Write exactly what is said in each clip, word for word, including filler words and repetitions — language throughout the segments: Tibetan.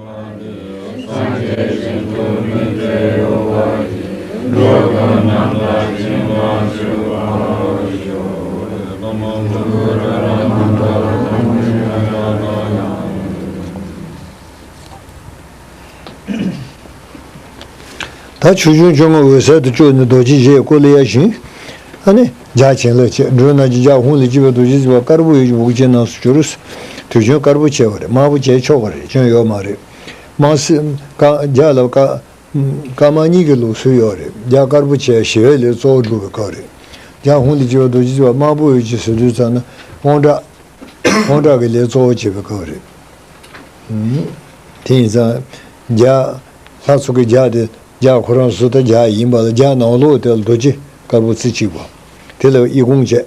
ད་ཆོས་སྐྱོང་བཅོ་ལྔ་འོད་གསལ་དུ་བཅུག་ནས་རྡོ་རྗེ་བཞི་ཡི་སྐུ་ལ་ཡ་བཞིན། ཨ་ནི་རྒྱ་ཆེན་ལ་བྱེད་འགྲོ་ན་ཅི་རྒྱ་ཧཱུྃ་ལས་སྐྱེས་པའི་རྡོ་རྗེ་བརྩིགས་པ་དཀར་པོ་ཡོད་ཀྱི་འུག་ཅན་རྣམས་སུ་གྱུར། དུས་རྒྱུན་དཀར་པོ་བྱས་པ་རེད། དམར་པོ་བྱས་ཆོག་གི་རེད། སྐྱོན་ཡོད་མ་རེད། དམར་སེར་ཀ་རྒྱ་ལ་ཀ་ཀ་དམར་གཉིས་ཀྱི་ལུགས་སྲོལ་ཡོད་རེད། རྒྱ་དཀར་པོ་བྱས་ཞི་བའི་ལས་གཙོ་བོ་སྒྲུབ་པའི་སྐབས་རེད། རྒྱ་ཧཱུྃ་ལས་སྐྱེས་པའི་རྡོ་རྗེ་བརྩིགས་པ་དམར་པོ་ཡོད་ཀྱི་ཟེར་དུས་ཙམ་ན་དབང་དྲག་དབང་དྲག་གི་ལས་གཙོ་བོ་བྱེད་པའི་སྐབས་རེད། དེ་ཡིན་ཙང་རྒྱ་ལྷ་ཚོགས་ཀྱི་རྒྱ་དེ་རྒྱ་ཁོ་རང་བཟོ་ལྟ་རྒྱ་ཡིན་པ་ལ། རྒྱ་ནང་ལོགས་དེ་ལ་རྡོ་རྗེ་དཀར་པོ་རྩེ་གཅིག་པ། དེ་ལ་ཨི་ཁུང་བྱས།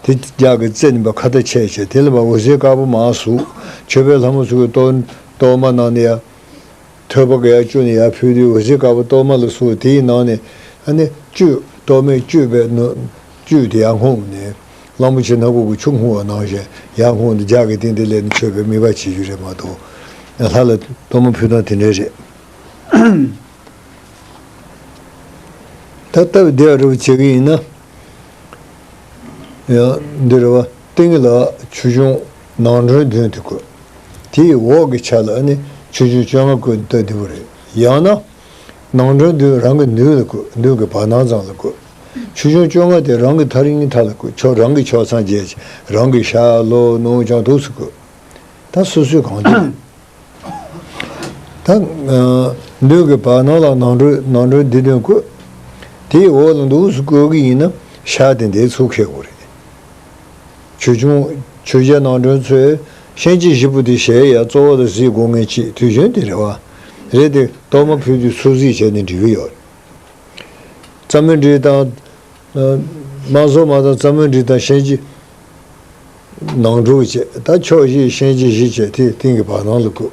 དེ་རྒྱ་གི་རྩེ་ནས་པ་ཁ་ཏ་ཆད་བྱས། དེ་ལ་པ་འོད་ཟེར་དཀར་པོ་མར་ཟུག་མཆོད་པའི་ལྷ་མོ་ཚོ་གི་གཏོར་གཏོར་མ་ནང་ནས་ཡ། ཐོད་པ་གི་ཡ་བཅུག་ནས་ཡར་ཕུལ་དུས་འོད་ཟེར་དཀར་པོ་གཏོར་མ་ལ་ཟུག་དེའི་ནང་ནས་ཨ་ནི་བཅུད་གཏོར་མའི་བཅུད་པའི་ནོ་བཅུད་དེ་ཡར་སྔོག་ནས་གླང་པོ་ཆེ་སྣ་ཁུག་གི་ཆུ་སྔོག་པ་ནང་བཞིན་ཡར་སྔོག་ནས་རྒྱ་གི་སྟེང་དེ་ལས་ནས་མཆོད་པའི་དམིགས་པ་བྱེད་རྒྱུ་རེད་མ་གཏོགས། ལྷ་ལ་གཏོར་མ་ཕུལ་སྟངས་དེ་འདྲ་རེད། ད་སྟབས་བདེ་བ་རུ་བྱེད་ཀྱི་ཡིན་ན། ཡང་འདི་རུ་བ་སྟེང་ལ་ཆོས་སྐྱོང་ནང་མགྲོན་བདུན་དེ་དགོས། དེའི་འོག་གི་ཆ་ལ་ནི་ཆོས་སྐྱོང་བཅོ་ལྔ་བཀོད་ད་འདི་བོ་རེད། ཡང་ན་ནང་མགྲོན་བདུན་རང་གི་མདུན་ལ་བཀོད། མདུན་གྱི་བར་སྣང་ཙམ་ལ་བཀོད། ཆོས་སྐྱོང་བཅོ་ལྔ་དེ་རང་གི་ཐག་རིང་ཐག་ལ་བཀོད། ཕྱོགས་རང་གི་ཕྱོགས་མཚམས་བརྒྱད་ཀྱི་རང་གི་ཤར་ལྷོ་ནུབ་བྱང་དུས་སུ་བཀོད། ད་སོ་སོའི་གང་འདོད། ད་མདུན་གྱི་བར་སྣང་ལ་ནང་མགྲོན་ནང་མགྲོན་འདི་བདུན་བཀོད། དེའི་འོག་ལ་འདུག་སུ་བཀོད་ཀྱི་ཡིན་ན་ཤར་དེ་འདིའི་ཚུར་འཁེལ་དགོས་རེད། ཆོས་སྐྱོང་ཆོས་རྒྱལ་ནང་མགྲོན་ཚོས་ཤན་གྱི་བཞི་པོ་དེ་གཞལ་ཡས་གཙོ་བོ་ལ་གཟིགས་དགོས་ངེས་ཅིག་དུས་རྒྱུན་དེ་རེད་བ། རེད་དེ་གཏོར་མ་ཕུལ་དུས་ཚུར་གཟིགས་བྱས་ནས་འབྲི་གི་ཡོད་རེད། རྩ་མོའི་འབྲི་དང་། དམར་ཟོར་མ་དང་རྩ་མོའི་འབྲི་དང་ཤན་གྱི་ནང་འགྲོ་བྱས། ད་ཕྱོགས་བཞི་ཤན་གྱི་བཞི་བྱས་དེ་སྟེང་གི་བར་སྣང་ལ་བཀོད།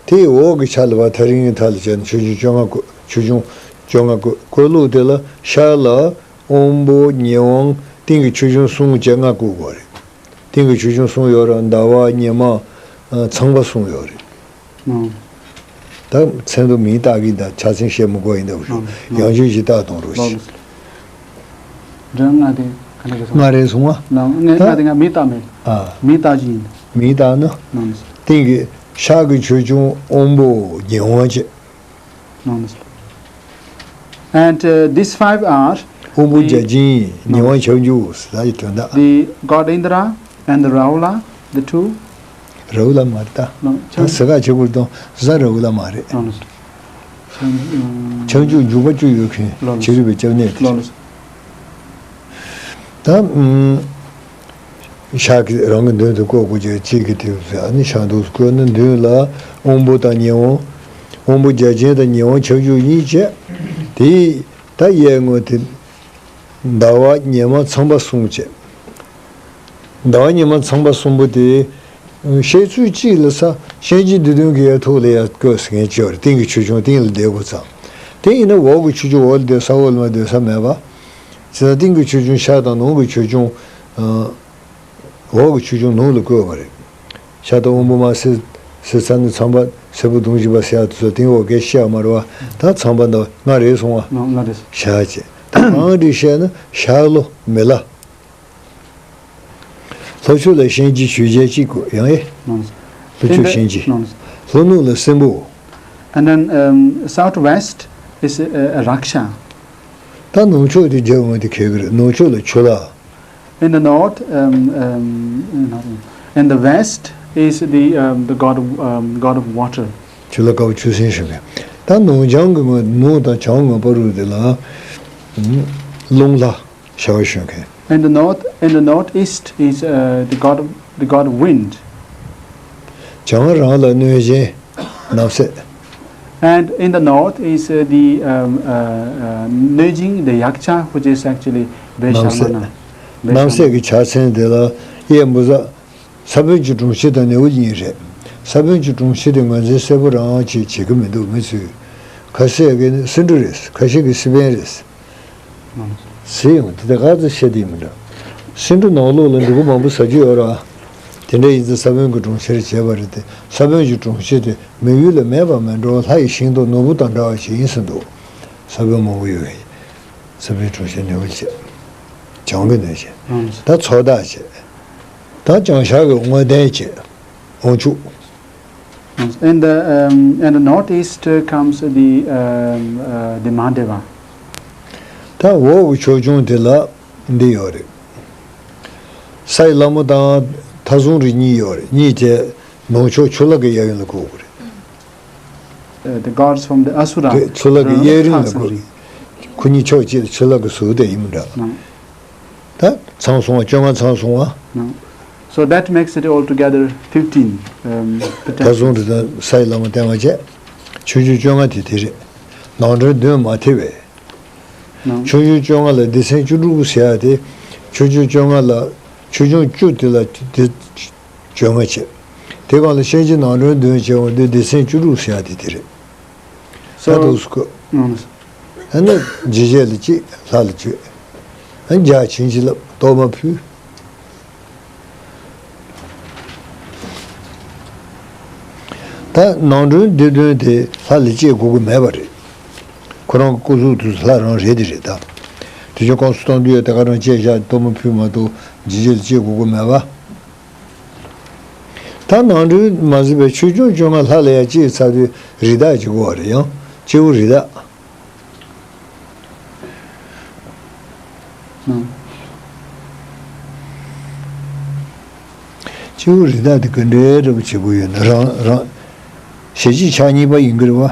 དེའི་འོག་གི་ཆ་ལ་བ་ཐག་རིང་ཐག་ལ་བྱས་ནས་ཆོས་སྐྱོང་བཅོ་ལྔ་བཀོད། ཆོས་སྐྱོང་བཅོ་ལྔ་བཀོད། བཀོད་ལུགས་དེ་ལ་ཤར་ལ་དབང་པོ་ཉེ་དབང་སྟེང་གི་ཆོས་སྐྱོང་གསུམ་བཅས་ལྔ་བཀོད་དགོས་རེད། སྟེང་གི་ཆོས་སྐྱོང་གསུམ་ཡོད་ར། ཟླ་བ་ཉི་མ་ཚངས་པ་གསུམ་ཡོད་རེད། ཨང་། ད་མཚན་དུ་མིང་བཏགས་ཀྱི་ད་ཆ་ཚང་བཤད་མི་དགོས་ཡིན་ད་བུ་ཤོ། ཨང་། ཡང་ཡང་ཆོས་ཞིག་བཏགས་གཏོང་རོགས་ལགས་ཞེས། སོ། འདྲ་ལྔ་དེ་ག་འདྲ་གི་སོང་། ལྔ་རེ་སོང་བ། ལགས་ལྔ་ད་ལྔ་དེ་ང་མིང་བཏགས་མེད། ཨ། མིང་བཏགས་ཀྱི་ཡིན། མིང་བཏགས་ན། ལགས་སོ། སྟེང་གི་ཤར་གྱི་ཆོས་སྐྱོང་དབང་པོ་ཉེ་དབང་བཅས། ལགས་སོ། And uh, these five are དབང་པོ་བརྒྱ་བྱིན། ཉེ་དབང་བྱང་ཆུབ་ཟེར་ཡི་དོན་དག the god Indra and the Rahula, the two ར་ཧུ་ལ་མ་རེད་ད། ལགས་ད་ཟེར་ག་བྱེད་དགོས་དང་གཟའ་ར་ཧུ་ལ་མ་རེད། ལགས་སོ། བྱང་ཆུབ་འཇུག་པ་བཅུ་ཡོད་མཁན། ལགས་སོ། བྱང་ཆུབ་པའི་སྐྱབས་གནས་དེ། ལགས་སོ། ད་ཨུམ། ཤར་གྱི་རང་གི་མདུན་དུ་བཀོད་དགོས་ཀྱི་གཅིག་གི་དེ་ཟེར། ཨ་ནི་ཤར་དུ་བཀོད་ན་མདུན་ལ་དབང་པོ་དང་ཉེ་དབང་། དབང་པོ་བརྒྱ་བྱིན་དང་ཉེ་དབང་བྱང་ཆུབ་གཉིས་བྱས། དེ་ད་གཡས་ངོས་དེ་ཟླ་བ་ཉི་མ་ཚངས་པ་གསུམ་བྱས། ཟླ་བ་ཉི་མ་ཚངས་པ་གསུམ་པོ་དེ་བཤད་ཚུལ་གཅིག་ལ་ས་ཤན་གྱི་བདུད་འདུལ་གྱི་ཡ་ཐུགས་ལ་ཡ་བཀོད་ཟེར་མཁན་ཅིག་ཡོད་རེད། སྟེང་གི་ཆོས་སྐྱོང་སྟེང་ལ་བསྡད་དགོས་ཙང་། དེ་ཡིན་ན་འོག་གི་ཆོས་སྐྱོང་འོག་ལ་བསྡད། ས་འོག་ལ་མ་བསྡད་ས་མེད་པ། བྱས་ཙང་སྟེང་གི་ཆོས་སྐྱོང་ཤར་དང་ནང་གི་ཆོས་སྐྱོང་། འོག་གི་ཆོས་སྐྱོང་ནང་ལ་བཀོད་པ་རེད། ཤར་དང་དབང་པོ་མ་སེར་སེར་ཚ་ནི་ཚངས་པ་སེར་པོ་གདོང་བཞི་པ་ཟེར་ཡ་དེ་ཚོ་སྟེང་འོག་གི་ཤར་མ་རེད་བ། ད་ཚངས་པ་འདི་ལྔ་རེད་སོང་བ། ལགས་ལྔ་རེད། ཤར་བྱས། ད་གང་རེད་བཤད་ན་ཤར་ལྷོ་མི་ལ། ལྷོ་ཕྱོགས་ལ་ཤན་གྱི་ཆོས་རྒྱལ་གཅིག་དགོས་ཡང་ཨེ། ལྷོ་ཕྱོགས་ཤན་གྱི། ལྷོ་ནུབ་ལ་སྲིན་པོ། And then um, southwest is uh, Raksha. ད་ནུབ་ཕྱོགས་དེ་རྒྱལ་བོ་དེ་ཁེལ་གི་རེད། ནུབ་ཕྱོགས་ལ་ཆུ་ལྷ། In the north, um, um, not in, in the west is the um, the god of um, god of water. ཆུ་ལྷ་དཀར་པོ་ཆུ་སྲིན་ཞུ་མཁན། ད་ནུབ་བྱང་གི་ངོས་ནུབ་དང་བྱང་ངོས་བར་དུ་དེ་ལ་རླུང་ལྷ། ཤར་བ་ཞུ་མཁན། In the north, in the northeast is uh, the god of, the god of wind. བྱང་རང་ལ་གནོད་སྦྱིན་རྣམ་སྲས། And in the north is uh, the um, uh, uh, Nöjing, the Yaksha, which is actually རྣམ་སྲས། Veshamana. རྣམ་སྲས་ཀྱི་ཕྱག་མཚན་དེ་ལ་གཡས་འབུ་ས། ས་བོན་གྱི་སྒྲོམ་གཞི་དང་ནེའུ་གཉིས་རེད། ས་བོན་གྱི་སྒྲོམ་གཞི་དེ་ངོས་འཛིན་གསལ་པོ་རང་ཅིག་བྱེད་ཀྱི་མི་འདུག་མི་ཚོས། ཁ་ཤས་ཀྱིས་ནི་སེ་འབྲུ་རེད། ཁ་ཤས་ཀྱིས་སེ་བན་རེད། ཟེར་ཡང་དེ་དག་ཚོ་བཤད་དེ་མི་འདྲ། སེ་འབྲུ་ནང་ལོགས་ལ་འབྲུ་གུ་མང་པོ་ཟ་རྒྱུ་ཡོད་ར། དེ་འདྲ་ཡིན་ཙང་ས་བོན་གྱི་གྲོང་ཁྱེར་བྱས་པ་རེད་དེ། ས་བོན་གྱི་གྲོང་ཁྱེར་དེ་མི་ཡུལ་ལ་མེད་པ་མིན་འགྲོ། ལྷ་ཡི་ཤིང་སྡོང་ནོར་བུ་དང་འདྲ་བ་ཞིག་ཡིན་ཟེར་འདུག་ས་བོན་མང་པོ་ཡོད་པའི་ས་བོན་གྲོང་ཁྱེར་ནོར་བུ་བྱས། བྱང་གི་ནོར་བྱས། ཨང་། ད་མཚོ་བདག་བྱས། ད་བྱང་ཤར་གྱི་དངོས་ལྡན་བྱས། དབང་ཕྱུག And the, um, and the northeast uh, comes the, um, uh, the Mahadeva. ད་འོག་གི་ཕྱོགས་ཆུང་དེ་ལ་འདི་ཡོད་རེད། སའི་ལ་མོ་དང་མཐའ་སྲུང་རིགས་གཉིས་ཡོད་རེད། གཉིས་དེ་ནུབ་ཕྱོགས་ཆུ་ལག་གི་གཡས་གཡོན་ལ་བཀོད་དགོས་རེད། Uh, the gods from the Asura. དེ་ཆུ་ལག་གི་གཡས་རིང་ལ་བཀོད། ཁོ་གཉིས་ཕྱོགས་གཅིག་ལ་ཆུ་ལག་གི་ཟུར་དེ་ཡིན་འདྲ། ད་ཚང་སོང་བ། བཅོ་ལྔ་ཚང་སོང་བ། No. So that makes it altogether fifteen. Um, མཐའ་སྲུང་རིགས་དང་སའི་ལ་མོ་བསྟེན་པ་བྱས། ཆུང་ཆུང་བཅོ་ལྔ་དེ་དེ་རེད། ནང་ཁྲོལ་བདུན་མ་ཐེ་བས། No. ཆུང་ཆུང་བཅོ་ལྔ་ལ་སྡེ་ཚན་བཅུ་དྲུག་ཟེར་ཡ་དེ། ཆུང་ཆུང་བཅོ་ལྔ་ལ་ཆུང་ཆུང་བཅུ་དེ་ལ་སྡེ་བཅོ་ལྔ་བྱས། དེ་སྒང་ལ་གཤིན་རྗེ་ནང་ཁྲོལ་བདུན་བྱས་འོང་དུས་སྡེ་ཚན་བཅུ་དྲུག་ཟེར་ཡ་དེ་དེ་རེད། ད་འདུག་སེ་བཀོད། ཨ་ནི་ཇི་བྱས་ལ་གཅིག་ལྷ་ལ་བཅོས། ཨ་ནི་བརྒྱ་བྱིན་གྱིས་བརླབས། གཏོར་མ་ཕུལ། ད་ནང་ཁྲོལ་འདི་བདུན་དེ་ལྷ་ལ་བཅོས་དགོས་ཀྱི་མེད་པ་རེད། ཁོ་རང་གི་སྐུ་གཟུགས་དུས་སུ་ལྷ་རང་རེད། དེ་རེད་ད། དེ་ཚོ་ཁོངས་སུ་གཏོང་དུས་ཡོད། དེ་ག་རང་བཅོས་བཞག་གཏོར་མ་ཕུལ་མ་གཏོགས་ཇི་བྱས་ལ་བཅོས་དགོས་ཀྱི་མེད་པ། ད་ནང་ཁྲོལ་མ་ཟིན་པའི་ཆོས་སྐྱོང་བཅོ་ལྔ་ལྷ་ལ་ཡང་བཅོས་ཚར་དུས་རི་དྭགས་ཀྱི་དགོས་པ་རེད། ཡང་སྤྱི་བོ་རི་དྭགས། སྤྱི་བོ་རི་དྭགས་དེ་ག་འདྲའི་འདྲ་པོ་བྱེད་དགོས་ཡོད་ན། རང་རང་ཞལ་གཅིག་ཕྱག་གཉིས་པ་ཡིན་གྱི་རེད་བ།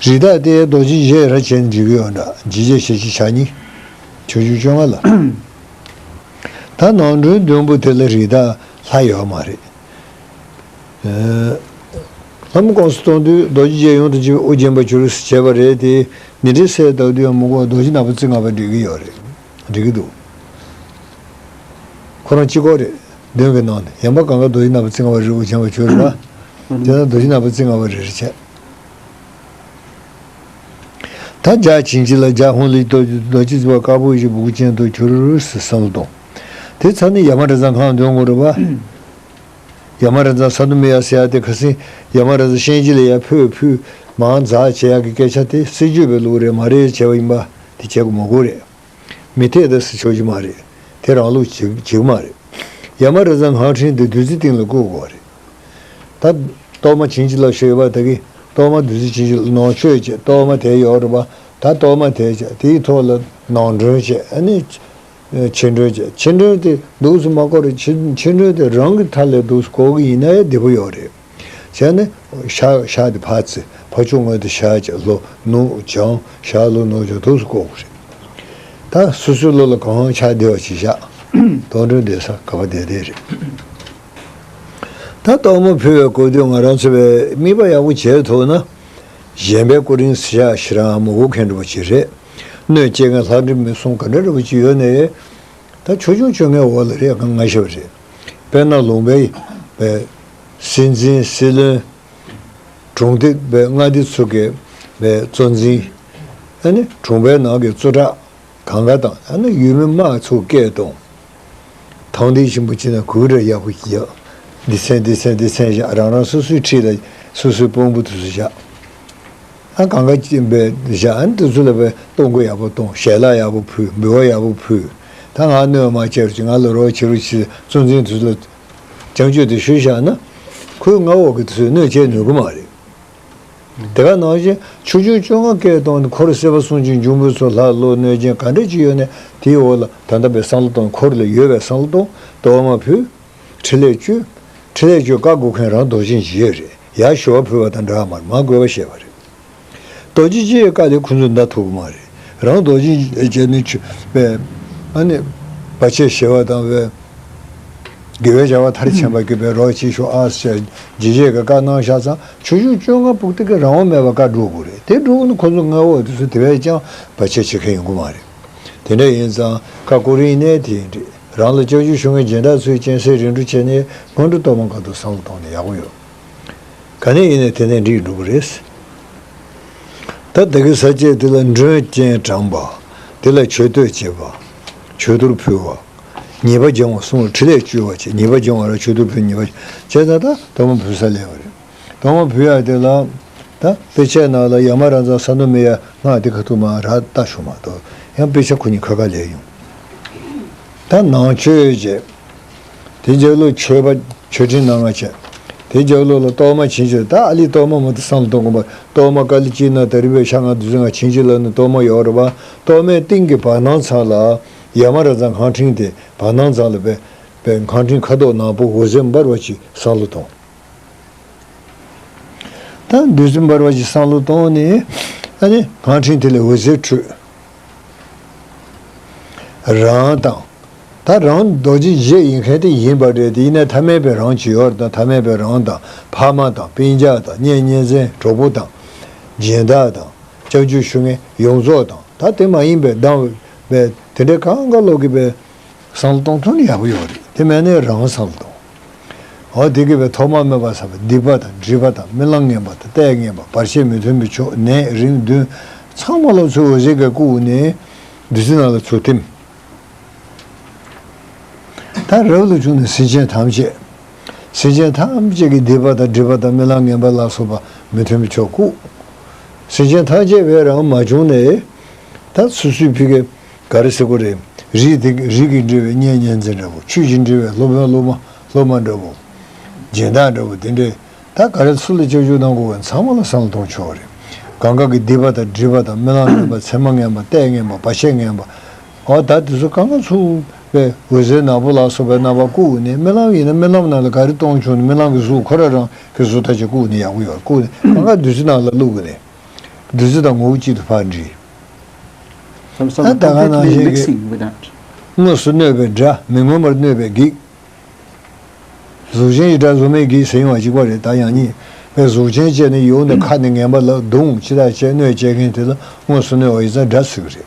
རི་དྭགས་དེ་རྡོ་རྗེ་འཇིགས་ར་བྱས་ནས་འབྲི་གི་ཡོད་འདྲ། འཇིགས་བྱེད་ཞལ་གཅིག་ཕྱག་གཉིས། ཆོས་སྐྱོང་བཅོ་ལྔ་ལ། ད་ནང་ཁྲོལ་བདུན་པོ་དེ་ལ་རི་དྭགས་ལྷ་ཡོད་མ་རེད། ལྷ་མོ་ཁོངས་སུ་གཏོང་དུས་རྡོ་རྗེ་རྗེ་ཡུམ་དང་བཅས་པའི་དབུ་རྒྱན་པ་གྱུར་ཟེར་བྱས་པ་རེད་དེ། ཉི་ཁྲི་སེ་ལྟ་དུས་ཡང་མི་གོ་བ་རྡོ་རྗེ་ནག་པོ་རྩེ་ལྔ་པ་འབྲི་གི་ཡོད་རེད། འབྲི་གི་འདུག་ཁོ་རང་གཅིག་པོ་རེད། བདུན་གྱི་ནང་ནས་ཡང་པ་གང་ག་རྡོ་རྗེ་ནག་པོ་རྩེ་ལྔ་པ་རེད། དབུ་རྒྱན་པ་གྱུར་ར། དེ་ན་རྡོ་རྗེ་ནག་པོ་རྩེ་ལྔ་པ་རེ་རེ་བྱས། ད་བརྒྱ་བྱིན་གྱིས་བརླབས། བརྒྱ་ཧཱུྃ་ལས་རྡོ་རྗེ་རྩེ་པ་དཀར་པོ་ཡི་བུ་གུ་ཅན་དུ་གྱུར་ཟེར་བསམ་བློ་གཏོང་། དེ་ཚར་ནས་ཡ་མ་ར་ཛ་ཁང་འདོན་དགོས་རེད་པ། ཡ་མ་ར་ཛ་ས་དུ་མི་ཡ་ཟེར་ཡ་དེ་ཁ་སང་ཡ་མ་ར་ཛ་གཤིན་རྗེ་ལ་ཡར་འཕོས་ཕུད་མང་འཛག་བྱེད་ཡག་གི་སྐད་ཆ་དེ་སྲིད་ཇུས་པའི་ལུགས་རེད་མ་རེད་བྱས་པ་ཡིན་པ་དེ་བྱེད་དགོས་མ་དགོས་རེད། མི་འཐད་ད་ཟེར་ཆོག་གི་མ་རེད། དེ་རང་ལུགས་བྱེད་བྱེད་ཀྱི་མ་རེད། ཡ་མ་ར་ཛ་སྔགས་ཕྲེང་དེ་བདུད་རྩི་སྟེང་ལ་བཀོད་དགོས་རེད། ད་གཏོར་མ་བྱིན་གྱིས་བརླབས་ཞེས་ཡོད་པ་དེ་གི་གཏོར་མ་བདུད་རྩི་བྱིན་གྱིས་ནང་མཆོད་བྱས། གཏོར་མ་དེ་ཡོད་རེད་པ། ད་གཏོར་མ་དེ་བྱས། དེའི་ཐོག་ལ་ནང་མགྲོན་བྱས། ཨ་ནི་ཕྱི་མགྲོན་བྱས། ཕྱི་མགྲོན་དེ་འདུག་སེ་མ་བསྐོར་རེད། ཕྱི་ཕྱི་མགྲོན་དེ་རང་གི་མཐའ་ལས་འདུག་སེ་བསྐོར་གི་ཡིན་ན་ཡང་བདེ་པོ་ཡོད་རེད། བྱས་ནས་ཤ་ཤ་དེ་ཕར་བཙུགས། ཕར་ཕྱོགས་ངོས་དེ་ཤར་བྱས། ལྷོ་ནུབ་བྱང་ཤར་ལྷོ་ནུབ་བྱང་འདུག་སེ་བསྐོར་དགོས་རེད། ད་སོ་སོའི་བློ་ལ་གང་ཆགས་བདེ་བ་ཅིག་བཞག་གཏོར་མགྲོན་བསྡད་ས་ག་པར་བསྡད་བསྡད་རེད། ད་གཏོར་མ་ཕུལ་བའི་སྐབས་དུས་ང་རང་ཚོ་བས་དམིགས་པ་ཡག་པོ་བྱས་ཐུབ་ན། གཞན་པའི་སྐུ་རིམ་ཟེར་ཡག་ཞེ་དྲག་མི་དགོས་མཁན་འདྲ་པོ་ཅིག་རེད། སྣོད་བཅུད་ཀྱི་ལྷ་འདྲེ་མི་གསུམ་ག་འདྲ་འདྲ་པོ་ཅིག་ཡོད་ནའི། ད་ཆོས་སྐྱོང་བཅོ་ལྔའི་འོག་ལ་རེད། ང་ང་ཞབས་རེད། དཔེར་ན་ལུང་པའི་བའི་སྲིད་འཛིན་སྲིད་བློན། གྲོང་སྡེ་བའི་མངའ་སྡེ་ཚོ་གི་བའི་གཙོ་འཛིན། ཨ་ནི་གྲོང་པའི་ནང་གི་གཙོ་བདག་གང་ག་དང་། ཨ་ནི་ཡུལ་མི་དམངས་ཚོ་སྐད་གཏོང་། དང་འདོད་ཆེན་པོ་བྱས་ན་གུས་ར་ཡག་པོ་ཞིག་ཡོད། སྡེ་ཚན་སྡེ་ཚན་སྡེ་ཚན་བཞག་རང་རང་སོ་སོའི་འཁྲིས་ལ་སོ་སོའི་དཔོན་པོ་དེ་ཚོ་བཞག་ཨ་གང་ག་ཅིག་བས་བཞག་ཨ་ནི་དེ་ཚོ་ལ་བས་གཏོང་སྒོ་ཡག་པོ་གཏོང་། ཞལ་ལག་ཡག་པོ་ཕུལ། འབུལ་བ་ཡག་པོ་ཕུལ། ད་ང་གནོད་མ་བྱེད་རོགས་གྱིས། ང་ལ་རོགས་བྱེད་རོགས་གྱིས། གཙོ་འཛིན་དེ་ཚོ་ལ་བྱམས་སྐྱོང་དེ་ཞུས་བཞག་ན། ཁོའི་མངའ་འོག་གི་དེ་ཚོས་གནོད་བྱེད་ནུས་ཀྱི་མ་རེད། དེ་ག་ནང་བཞིན་ཆོས་སྐྱོང་བཅོ་ལྔ་སྐད་གཏོང་ནས། འཁོར་སྲིད་པ་གསུམ་གྱི་འབྱུང་པོའི་ཚོགས་ལྷ་ཀླུ་གནོད་སྦྱིན་ག་འདྲ་ཅིག་ཡོད་ནའི་དེའི་འོག་ལ་ད་ལྟ་བའི་བསམ་བློ་གཏོང་། འཁོར་ལ་ཡོད་པའི་བསམ་བློ་གཏོང་། གཏོར་མ་ཕུལ། ཕྲིན་ལས་བཅོལ། ཕྲིན་ལས་བཅོལ་བཀའ་བསྒོ་མཁན་རང་རྡོ་རྗེ་འཇིགས་ཡོད་རེད། ཡར་ཞུ་བ་ཕུལ་བ་དང་འདྲ་བ་མ་རེད། མར་དགོས་པ་བཤད་པ་རེད། རྡོ་རྗེ་འཇིགས་ཡོད་བཀའ་ལས་ཁོ་ཚོས་འདའ་ཐུབ་ཀྱི་མ་རེད། རང་རྡོ་རྗེ་འཇིགས་ནས་ཆུ་པའི་ཨ་ནི་བར་ཆད་ཞི་བ་དང་བའི་དགེ་བའི་བྱ་བ་མཐར་ཕྱིན་པ་གི་བའི་རོགས་བྱེད་ཤོག་ཨ་ཟེར་འཇིགས་བྱེད་ཀྱི་བཀའ་གནང་བཞག་ཙང་། ཆོས་སྐྱོང་བཅོ་ལྔ་པོ་དེ་གི་རང་དབང་མེད་པར་བཀའ་སྒྲུབ་དགོས་རེད། དེ་སྒྲུབ་དགོས་ན་ཁོ་ཚོ་མངའ་འོག་དེ་ཚོ་དེ་བས་ཀྱང་བར་ཆད་བྱེད་མཁན་ཡོང་གི་མ་རེད། དེ་འདྲ་ཡིན་ཙང་བཀའ་བསྒོ་རིམ་ནས་དེ་ཡིན་དུས་རང་ལ་སྐྱབས་འཇུག་ཞུ་མཁན་སྦྱིན་བདག་ཚོས་སྤྱན་གཟིགས་རིམ་གྲོ་བྱས་ནས་སྔོན་འགྲོ་གཏོར་མ་སྒང་དུ་བསམ་བློ་གཏོང་ན་ཡག་པོ་ཡོད། ག་ནས་ཡིན་ནའི་དེ་ནས་འགྲིག་འགྲོ་གི་རེད། ད་དེ་གི་ས་བཅད་དེ་ལ་མགྲོན་རྐྱེན་དྲངས་པ། དེ་ལ་མཆོད་བསྟོད་བྱེད་པ། མཆོད་གཏོར་ཕུལ་བ། ཉེས་པ་སྦྱང་བ་གསུམ་ལ་ཕྲིན་ལས་བཅོལ་བ་བྱས། ཉེས་པ་སྦྱང་བ་ར་མཆོད་གཏོར་ཕུལ། ཉེས་པ་བྱས་ཙང་ད་གཏོར་མ་ཕུལ་ས་སླེབས་པ་རེད། གཏོར་མ་ཕུལ་ཡག་དེ་ལ་ད་དཔེ་ཆའི་ནང་ལ་ཡ་མ་ར་ཛ་ས་ནུ་མེ་ཡ་སྔགས་དེ་ཁ་ཐུག་མ་ར་ལྟ་ཤོག་མ་གཏོགས་ཡང་དཔེ་ཆ་ཁོ་གཉིས་ཁ་ཁ་ལས་ཡོང་། ད་ནང་མཆོད་བྱས། དེ་རྗེས་ལོ་མཆོད་པ་མཆོད་སྤྲིན་སྣ་ལྔ་བྱས། དེ་རྗེས་ལོ་ལ་གཏོར་མ་བྱིན་གྱིས། ད་ཨ་ལི་གཏོར་མ་མ་ད་བསམ་བློ་གཏོང་དགོས་པ། གཏོར་མ་ཀ་ལི་ཅི་ན་ད་རི་བའི་ཤ་ང་བདུད་རྩི་ང་བྱིན་གྱིས་བརླབས་ནས་གཏོར་མ་ཡོད་རེད་པ། གཏོར་མའི་སྟེང་གི་བར་སྣང་ཚང་ལ་ཡ་མ་ར་ཛ་སྔགས་ཕྲེང་དེ་བར་སྣང་ཚང་ལ་པའི་པའི་སྔགས་ཕྲེང་ཁ་དོག་ནག་པོ་འོད་ཟེར་འབར་བ་ཅིག་བསམ་བློ་གཏོང་། ད་བདུད་རྩི་འབར་བ་ཅིག་བསམ་བློ་བཏང་ནས་ཨ་ནི་སྔགས་ཕྲེང་དེ་ལས་འོད་ཟེར་འཕྲོས། རང་དང་། ད་རང་རྡོ་རྗེ་བཞི་ཡིན་མཁན་དེ་ཡིན་པ་རེད་དེ། ཡིན་ན་ཐ་མལ་པའི་རང་ཅིག་ཡོད་རེད། ད་ཐ་མལ་པའི་རང་དང་། ཕ་མ་དང་། སྤུན་ཀྱག་དང་། གཉེན་ཉེ་ཚན་གྲོགས་པོ་དང་། སྦྱིན་བདག་དང་། སྐྱབས་འཇུག་ཞུ་མཁན་ཡོངས་རྫོགས་དང་། ད་དེ་མ་ཡིན་པའི་སྡང་བའི་དེ་འདྲའི་གང་ག་ལོག་གི་པའི་བསམ་བློ་གཏོང་ཐུབ་ན་ཡག་པོ་ཡོད་རེད། དེ་མེད་ན་རང་བསམ་བློ་གཏོང་། འོ་དེ་གི་བའི་ཐོག་མ་མེད་པ་ཟ་བའི་སྡིག་པ་དང་སྒྲིབ་པ་དང་རྨི་ལམ་ངན་པ་དང་ལྟས་ངན་པ་བར་ཆད་མི་མཐུན་པའི་ཕྱོགས་ནད་རིམས་བདུན་ཚང་མ་ལོ་ཚོད་འོད་ཟེར་གི་བཀུག་ནས་བདུད་རྩི་ནང་ལ་ཚུར་ཐིམ། ད་རབ་ཏུ་བྱུང་ནས་སེམས་ཅན་ཐམས་ཅད། སེམས་ཅན་ཐམས་ཅད་ཀྱི་སྡིག་པ་དང་སྒྲིབ་པ་དང་རྨི་ལམ་ངན་པ་ལ་སོགས་པ་མི་མཐུན་པའི་ཕྱོགས་བཀུག། སེམས་ཅན་ཐམས་ཅད་བས་རང་མ་བྱུང་ནས། ད་སོ་སོའི་ཕི་གེ་ག་རེ་ཟེར་དགོས་རེད། རིགས་དེ་རིགས་ཀྱིས་འབྲེལ་བའི་གཉེན་ཉེ་ཚན་འདྲ་བོ། ཆོས་ཀྱིས་འབྲེལ་བའི་སློབ་དཔོན་སློབ་མ་སློབ་མ་འདྲ་བོ། སྦྱིན་བདག་འདྲ་བོ་དེ་འདྲས། ད་ག་རེ་སུ་ལ་སྐྱབས་འཇུག་གནང་དགོས་པ་ཚང་མ་ལ་བསམ་བློ་གཏོང་ཆོག་རེད། གང་ག་གི་སྡིག་པ་དང་སྒྲིབ་པ་དང་རྨི་ལམ་ངན་པ་མཚན་མ་ངན་པ་ལྟས་ངན་པ་བར་ཆད་ངན་པ། འོ་ད་དེ་ཚོ་གང་ག་ཚུར་པའི་འོད་ཟེར་ནག་པོ་ལ་སོགས་པའི་རྣམ་པ་བཀུག་ནས་རྨི་ལམ་ཡིན་ན་རྨི་ལམ་ནང་ལ་ག་རེ་མཐོང་བྱུང་ནས་རྨི་ལམ་གྱི་གཟུགས་ཁོ་རང་རང་གི་གཟུགས་ཐག་ཆོད་བཀུག་ནས་ཡག་པོ་ཡོད། བཀུག་ནས་གང་ག་བདུད་རྩི་ནང་ལ་བླུགས་ནས་བདུད་རྩི་དང་ངོ་བོ་གཅིག་ཏུ་ཕར་འདྲིས། Some, some ཨ་ད་ག་ནང་completely བཞིན་གྱི་mixing with that. དངོས་སུ་གནོད་པའི་དགྲ། མི་མངོན་པར་གནོད་པའི་བགེགས། གཟུགས་ཅན་གྱི་དགྲ་གཟུགས་མེད་བགེགས་ཟེར་ཡོང་བ་གཅིག་པ་རེད། ད་ཡང་ཉིད་པའི་གཟུགས་ཅན་བཅས་ནི་ཡོང་ནས་ཁ་ནས་ངན་པ་ལབ་རྡུང་ཅི་ལྟར་བྱས་གནོད་བྱེད་མཁན་དེ་ལ་དངོས་སུ་གནོད་པ་ཡིན་ཙང་དགྲ་ཟེར་གི་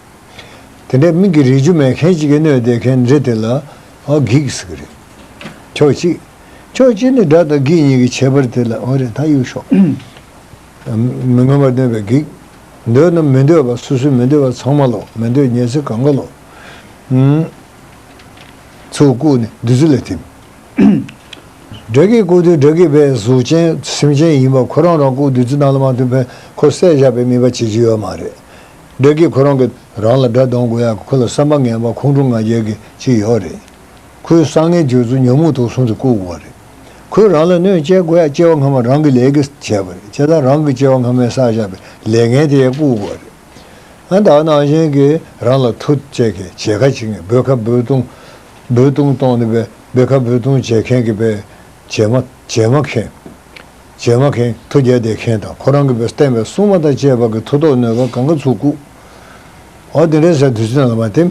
རེད། དེ་འདྲའི་མིག་གི་རིག་རྒྱུ་མེད་མཁན་ཅིག་གིས་གནོད་བསྡད་མཁན་འདྲེ་དེ་ལ་ཨ་བགེགས་ཟེར་གི་རེད། ཕྱོགས་གཅིག་ཕྱོགས་གཅིག་ནས་དགྲ་དང་བགེགས་གཉིས་ཀྱི་ཁྱད་པར་དེ་ལ་འོ་རེད། ད་གཡུག་ཤོག་མི་མངོན་པར་གནོད་པའི་བགེགས། འདོད་རྣམས་མི་འདོད་པ། སོ་སོས་མི་འདོད་པ་ཚང་མ་ལོ། མི་འདོད་ཉེ་ཚེ་གང་ག་ལོ། ཚུར་བཀུག་ནས་བདུད་རྩི་ལ་ཐིམ། དགྲ་བགེགས་བཀུག་དུས་དགྲ་བགེགས་པའི་གཟུགས་ཅན་སེམས་ཅན་ཡིན་པ་ཁོ་རང་རང་བཀུག་བདུད་རྩི་ནང་ལ་མ་ཐིམ་པས་ཁོ་བསད་བཞག་པའི་དམིགས་པ་བྱེད་རྒྱུ་ཡོད་མ་རེད། དགྲ་བགེགས་ཁོ་རང་གི་རང་ལ་དགྲ་གདོང་དགོས་ཡག་ཁོ་ལ་བསམ་པ་ངན་པ་ཁོང་ཁྲོ་ང་རྒྱལ་གྱི་ཅིག་ཡོད་རེད། ཁོའི་བསམ་ངན་སྦྱོར་ཚུལ་ཉོན་མོངས་དུག་གསུམ་དུ་བཀུག་དགོས་པ་རེད། ཁོས་རང་ལ་གནོད་སྐྱེལ་དགོས་ཡ་སྐྱེ་བ་སྔ་མ་རང་གི་ལས་ཀྱིས་བྱས་པ་རེད། བྱས་ཙང་རང་གི་སྐྱེ་བ་སྔ་མས་བསགས་བཞག་པའི་ལས་ངན་དེ་ཡང་བཀུག་དགོས་པ་རེད། ཨ་ད་ནང་བཞིན་གྱི་རང་ལ་མཐུ་བྱེད་མཁན་བྱེད་ཁ་བྱེད་མཁན་འབོད་ཁ་འབོད་གཏོང་འབོད་གཏོང་གཏོང་ནས་པའི་འབོད་ཁ་འབོད་གཏོང་བྱེད་མཁན་གྱི་པའི་བྱེ་མ་བྱེ་མ་མཁན། བྱེ་མ་མཁན་མཐུ་རྒྱག་བསྡད་མཁན་དང་ཁོ་རང་གི་པའི་བསྟན་པའི་སྲུང་མ་དང་བཅས་པ་གི་མཐུ་སྟོབས་ནུས་པ་གང་ག་ཚུར་བཀུག་འོ་དེ་འདྲའི་ཟེར་དུས་ཚོད་ནང་ལ་མ་བསྟིམ།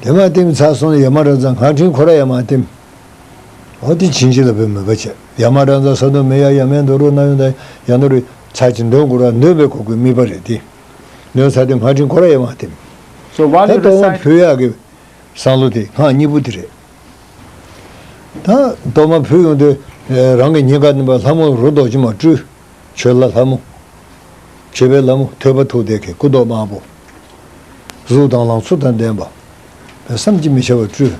དེ་མ་བསྟིམ་ཚར་སོང་ནས་ཡ་མ་ར་ཛ་སྔགས་ཕྲེང་ཁོ་ར་ཡ་མ་བསྟིམ། འོ་དེ་བྱིན་གྱིས་བརླབས་པའི་མོས་པ་བྱས། ཡ་མ་ར་ཛ་ས་ནུ་མེ་ཡ་ཡ་མེ་དོ་རུ་ན་ཡོ་ད་ཡ་ནོ་རི་ཚར་གྱི་འདོན་དགོས་ར་འདོན་པའི་གོ་དགོས་དམིགས་པ་རེད་དེ། འདོན་ཚར་དུས་སྔགས་ཕྲེང་ཁོ་ར་ཡ་མ་བསྟིམ། So while ད་you གཏོར་མ recite, ཕུལ་ཡག་གི་བསམ་བློ་དེ་སྔགས་གཉིས་པོ་དེ་རེད། ད་གཏོར་མ་ཕུལ་ཡོང་དུས་རང་གི་སྙིང་ག་ནས་པ་ལྷ་མོ་རུ་རྡོ་རྗེ་མ་སྤྲུལ། མཆོད་ལྷ་ལྷ་མོ། མཆོད་པའི་ལྷ་མོ་ཐོད་པ་ཐུག་བསྡད་མཁན་སྐུ་མདོག་དམར་པོ། གཟུགས་དང་ལང་ཚོ་དང་ལྡན་པ། བསམ་གྱིས་མི་ཁྱབ་པ་སྤྲུལ།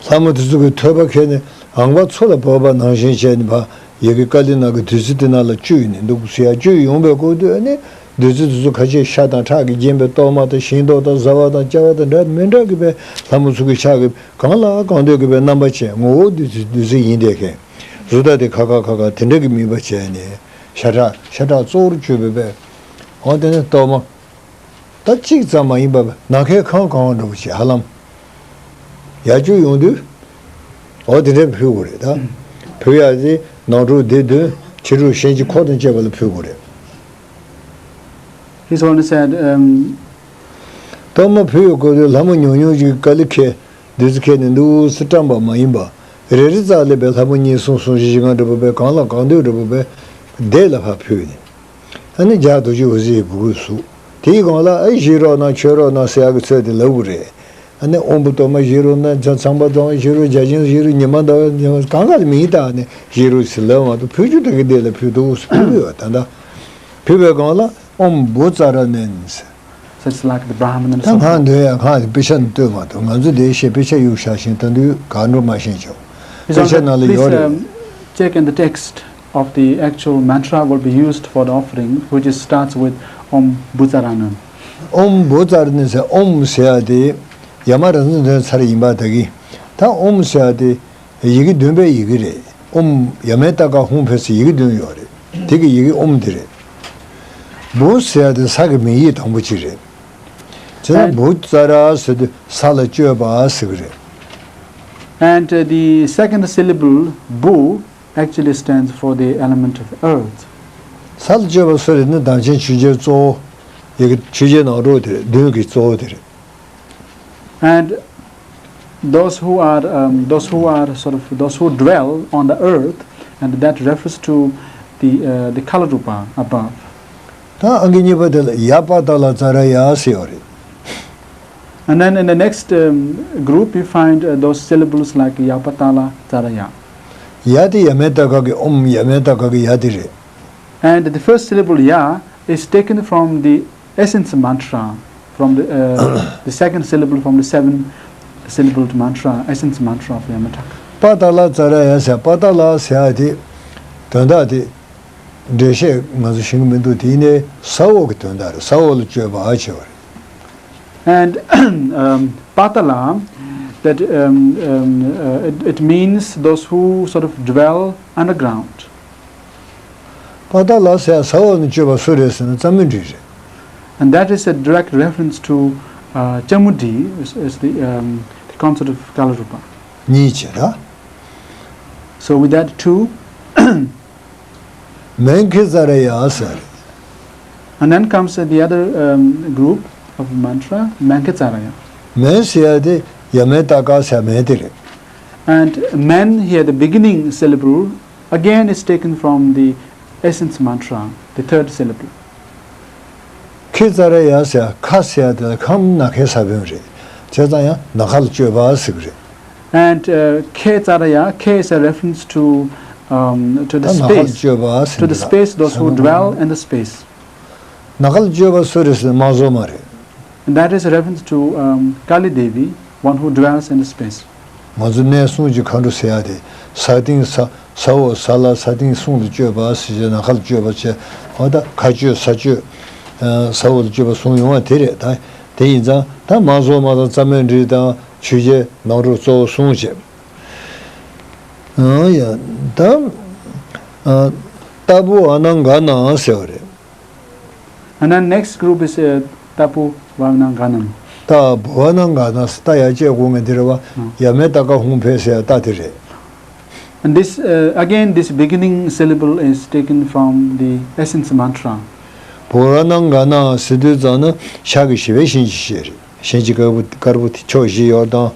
ལྷ་མོ་དེ་ཚོ་གི་ཐོད་པ་ཁྱེར་ནས་ཨང་པ་མཚོ་ལ་བབས་པ་ནང་བཞིན་བྱས་ནས་ཕ་ཡི་གེ་ཀ་ལི་ནག་གི་བདུད་རྩི་དེ་ནང་ལ་བཅུག་ནས་འདུག་ཟེར་ཡ་བཅུག་ཡོང་པའི་སྐབས་དུས་ཨ་ནི་བདུད་རྩི་དེ་ཚོ་ཁ་ཤས་ཤ་དང་ཁྲག་གིས་བརྒྱན་པའི་གཏོར་མ་དང་ཤིང་ཏོག་དང་བཟའ་བ་དང་བཅའ་བ་དང་འདྲ་མི་འདྲ་གི་པའི་ལྷ་མོ་ཚོ་གི་ཕྱག་གི་གང་ལ་གང་འདོད་ཀྱི་པའི་རྣམ་པ་བྱས་ངོ་བོ་བདུད་རྩི་བདུད་རྩི་ཡིན་བསྡད་མཁན། གཟུགས་དག་དེ་ཁ་ཁ་ཁ་ཁ་དེ་འདྲ་གི་དམིགས་པ་བྱས་ནས་ཤ་ཁྲག་ཤ་ཁྲག་གཙོ་བོར་གྱུར་པའི་པའི། འོ་དེ་ནས་གཏོར་མ། ད་གཅིག་ཙམ་མ་ཡིན་པར་ནམ་མཁའི་ཁམས་གང་བ་འདྲ་བོ་ཞིག་ཧ་ལམ། ཡར་བཅུག་ཡོང་དུས། འོ་དེ་འདྲ་ཕུལ་དགོས་རེད་ད། ཕུལ་ཡག་དེ་ནང་དྲུག་སྡེ་བདུན་ཕྱི་དྲུག་གཤིན་རྗེ་འཁོར་དང་བཅས་པ་ལ་ཕུལ་དགོས་རེད། His Holiness said, um, གཏོར་མ་ཕུལ་ཡོང་དུས་ལྷ་མོ་ཉུང་ཉུང་ཅིག་ཀ་ལི་ཁེ། བདུད་རྩི་ཁྱེར་ནས་འདུག་སེ་བཀྲམ་པ་མ་ཡིན་པ། རེ་རེ་རྩ་ལས་པའི་ལྷ་མོ་གཉིས་གསུམ་གསུམ་བཞི་བཞི་ལྔ་འདྲ་པོ་པའི་གང་ལ་གང་འདོད་འདྲ་པོ་པའི་བདེ་ལ་ཕར་ཕུལ་ནས། ཨ་ནི་རྒྱ་རྡོ་རྗེ་འོད་ཟེར་གྱི་སྦུ་གུས་བཟུང་། དེའི་གང་ལ་ཨ་བཞེས་རོགས་གནང་མཆོད་རོགས་གནང་ཟེར་ཡག་གི་ཚུལ་དེ་ལབ་དགོས་རེད། ཨ་ནི་དབང་པོ་གཏོར་མ་བཞེས་རོགས་གནང་ཚངས་པ་གཏོར་མ་བཞེས་རོགས་རྒྱ་ཆེན་བཞེས་རོགས་ཉི་མ་ཟླ་བ་གང་ག་ལ་མིང་བཏགས་ནས་བཞེས་རོགས་ཟེར་ལབ་མ་གཏོགས་ཕུལ་རྒྱུ་དེ་གི་བདེ་ལ་ཕུལ་འདུག་སེ་ཕུལ་གི་ཡོད་ད་ལྟ། ཕུལ་བའི་གང་ལ་ཨོཾ་བྷུ་ཙ་ར་ནན། It's like the Brahman and ད so ང forth. འདོད་ཡ་ཁ་དེ་དཔེ་ཆ་ནས་ལྟོས་མ་ཐུབ། ང་ཚོ་དེའི་ཤེས་དཔེ་ཆ་གཡུག་བཞག་བཞིན་ད་དུང་ག་འགྲོ་མ་ཤེས་ཀྱང་། It's དཔེ་on ཆ་the, ནང་ལ་please, ཡོད་རེད། Um, check in the text of the actual mantra will be used for the offering, which is, starts with Om Bhutsarana. ཨོཾ་བྷུ་ཙ་ར་ཎི་ཟེར། ཨོཾ་ཟེར་ཡ་དེ་ཡ་མ་ར་ཛ་འདོན་ཚར་ཡིན་པ་ད་གི། ད་ཨོཾ་ཟེར་ཡ་དེ་ཡི་གེ་བདུན་པའི་ཡི་གེ་རེད། ཨོཾ་ཡ་མེ་ཏ་ཀ་ཧཱུྃ་ཕཊ་ཟེར་ཡི་གེ་བདུན་ཡོད་རེད། དེ་གི་ཡི་གེ་ཨོཾ་དེ་རེད། བྷུ་ཟེར་ཡ་དེ་ས་གི་མིང་ཡིག་དང་པོ་གཅིག་རེད། བྱས་ན་བྷུ་ཙ་ར་ཟེར་དུས་ས་ལ་སྤྱོད་པ་ཟེར་གི་རེད། And, uh, the second syllable, Bhu, actually stands for the element of earth. ས་ལ་སྤྱོད་པ་སུ་རེད་ན་དམ་ཅན་ཆོས་རྒྱལ་གཙོ་བོ། ཡ་གི་ཆོས་རྒྱལ་ནང་རོགས་དེ་རེད། བདུན་གི་གཙོ་བོ་དེ་རེད། And those who are, um, those who are sort of, those who dwell on the earth, and that refers to the, uh, the Kalarupa above. ད་ཨང་ཀི་གཉིས་པ་དེ་ལ་ཡ་པ་ཏ་ལ་ཙ་ར་ཡ་ཟེར་ཡོད་རེད། And then in the next, um, group, you find, uh, those syllables like Yapatala Taraya. ཡ་དེ་ཡ་མེ་ཏ་ཀ་གི་ཨོཾ་ཡ་མེ་ཏ་ཀ་གི་ཡ་དེ་རེད། And the first syllable Ya is taken from the essence mantra, from the, uh, the second syllable from the seven syllabled mantra, essence mantra of Yamataka. པ་ཏ་ལ་ཙ་ར་ཡ་ཟེར། པ་ཏ་ལ་ཟེར་ཡ་དེ་དོན་དག་དེ་འགྲེལ་བཤད་ང་ཚོ་ཤེས་ཀྱི་མི་འདུག། དེ་ནས་ས་འོག་གི་དོན་དག་རེད། ས་འོག་ལ་སྤྱོད་པ་ཨ་ཆེ་བ་རེད། And um, Patala, that, um, um, uh, it, it means those who sort of dwell underground. པ་ཏ་ལ་ཟེར་ས་འོག་ནས་སྤྱོད་པ་སུ་རེད་ཟེར་ན་ཙ་མུན་དྲི་རེད། And that is a direct reference to, uh, Chamudi, is, is the, um, the consort of Kalarupa. གཉིས་བྱས་ར། So with that two, མན་ཁེ་ཙ་ར་ཡ་ཟེར། And then comes, uh, the other, um, group of mantra, Manketsaraya. མན་ཟེར་ཡ་དེ་ཡ་མེ་ཏ་ཀ་ཟེར་མན་དེ་རེད། And Man here, the beginning syllable, again is taken from the essence mantra, the third syllable. ཁེ་ཙ་ར་ཡ་ཟེར་ཡ། ཁ་ཟེར་ཡ་དེ་ལ་ཁམ་ན་ཁའི་ས་བོན་རེད། བྱས་ཙང་ཡང་ནམ་མཁའ་ལ་སྤྱོད་པ་ཟེར་གི་རེད། And, uh, Khe Tsaraya, Khe is a reference to, um, to the ད་ནམ་མཁའ་ལ་space, སྤྱོད་པ་ཟེར་to the གི་རེད། space, those who dwell in the space. ནམ་མཁའ་ལ་སྤྱོད་པ་སུ་རེད་ཟེར་ན་དམག་ཟོར་མ་རེད། And that is a reference to, um, Kali Devi, one who dwells in the space. ང་ཚོ་གནས་གསུམ་གྱི་མཁའ་འགྲོ་ཟེར་ཡ་དེ་ས་སྟེང་ས་ས་འོག་ས་བླ་ས་སྟེང་གསུམ་ལ་སྤྱོད་པ་ཟེར་བྱས་ནམ་མཁའ་ལ་སྤྱོད་པ་བྱས། འོ་ད་མཁའ་སྤྱོད་ས་སྤྱོད་ས་འོག་ལ་སྤྱོད་པ་གསུམ་ཡོང་བ་དེ་རེད། ད་དེ་ཡིན་ཙང་ད་དམག་ཟོར་མ་དང་ཙ་མུན་དྲི་དང་ཆོས་རྒྱལ་ནང་རོ་གཙོ་བོ་གསུམ་བྱས། ཨང་ཡ་ད་ཨ་ཏ་བུ་ཨ་ན་ག་ན་ཟེར་བ་རེད། And then next group is, uh, Tapu Vananganam. ཏ་བུ་ཨ་ན་ག་ན་ཟེར་ཏ་ཡ་བཅད་དགོས་ངེས་དེ་རེད་བ། ཨང་། ཡ་མེ་ཏ་ཀ་ཧཱུྃ་ཕཊ་ཟེར་ཡ་ཏ་དེ་རེད། And this, uh, again, this beginning syllable is taken from the essence mantra. བུ་ཨ་ན་ག་ན་ཟེར་དུས་ཙམ་ན་ཤར་གྱི་ཞི་བའི་གཤིན་རྗེ་བཞི་རེད། གཤིན་རྗེ་དཀར་པོ་དཀར་པོ་དེ་ཕྱོགས་བཞི་ཡོད་དང་།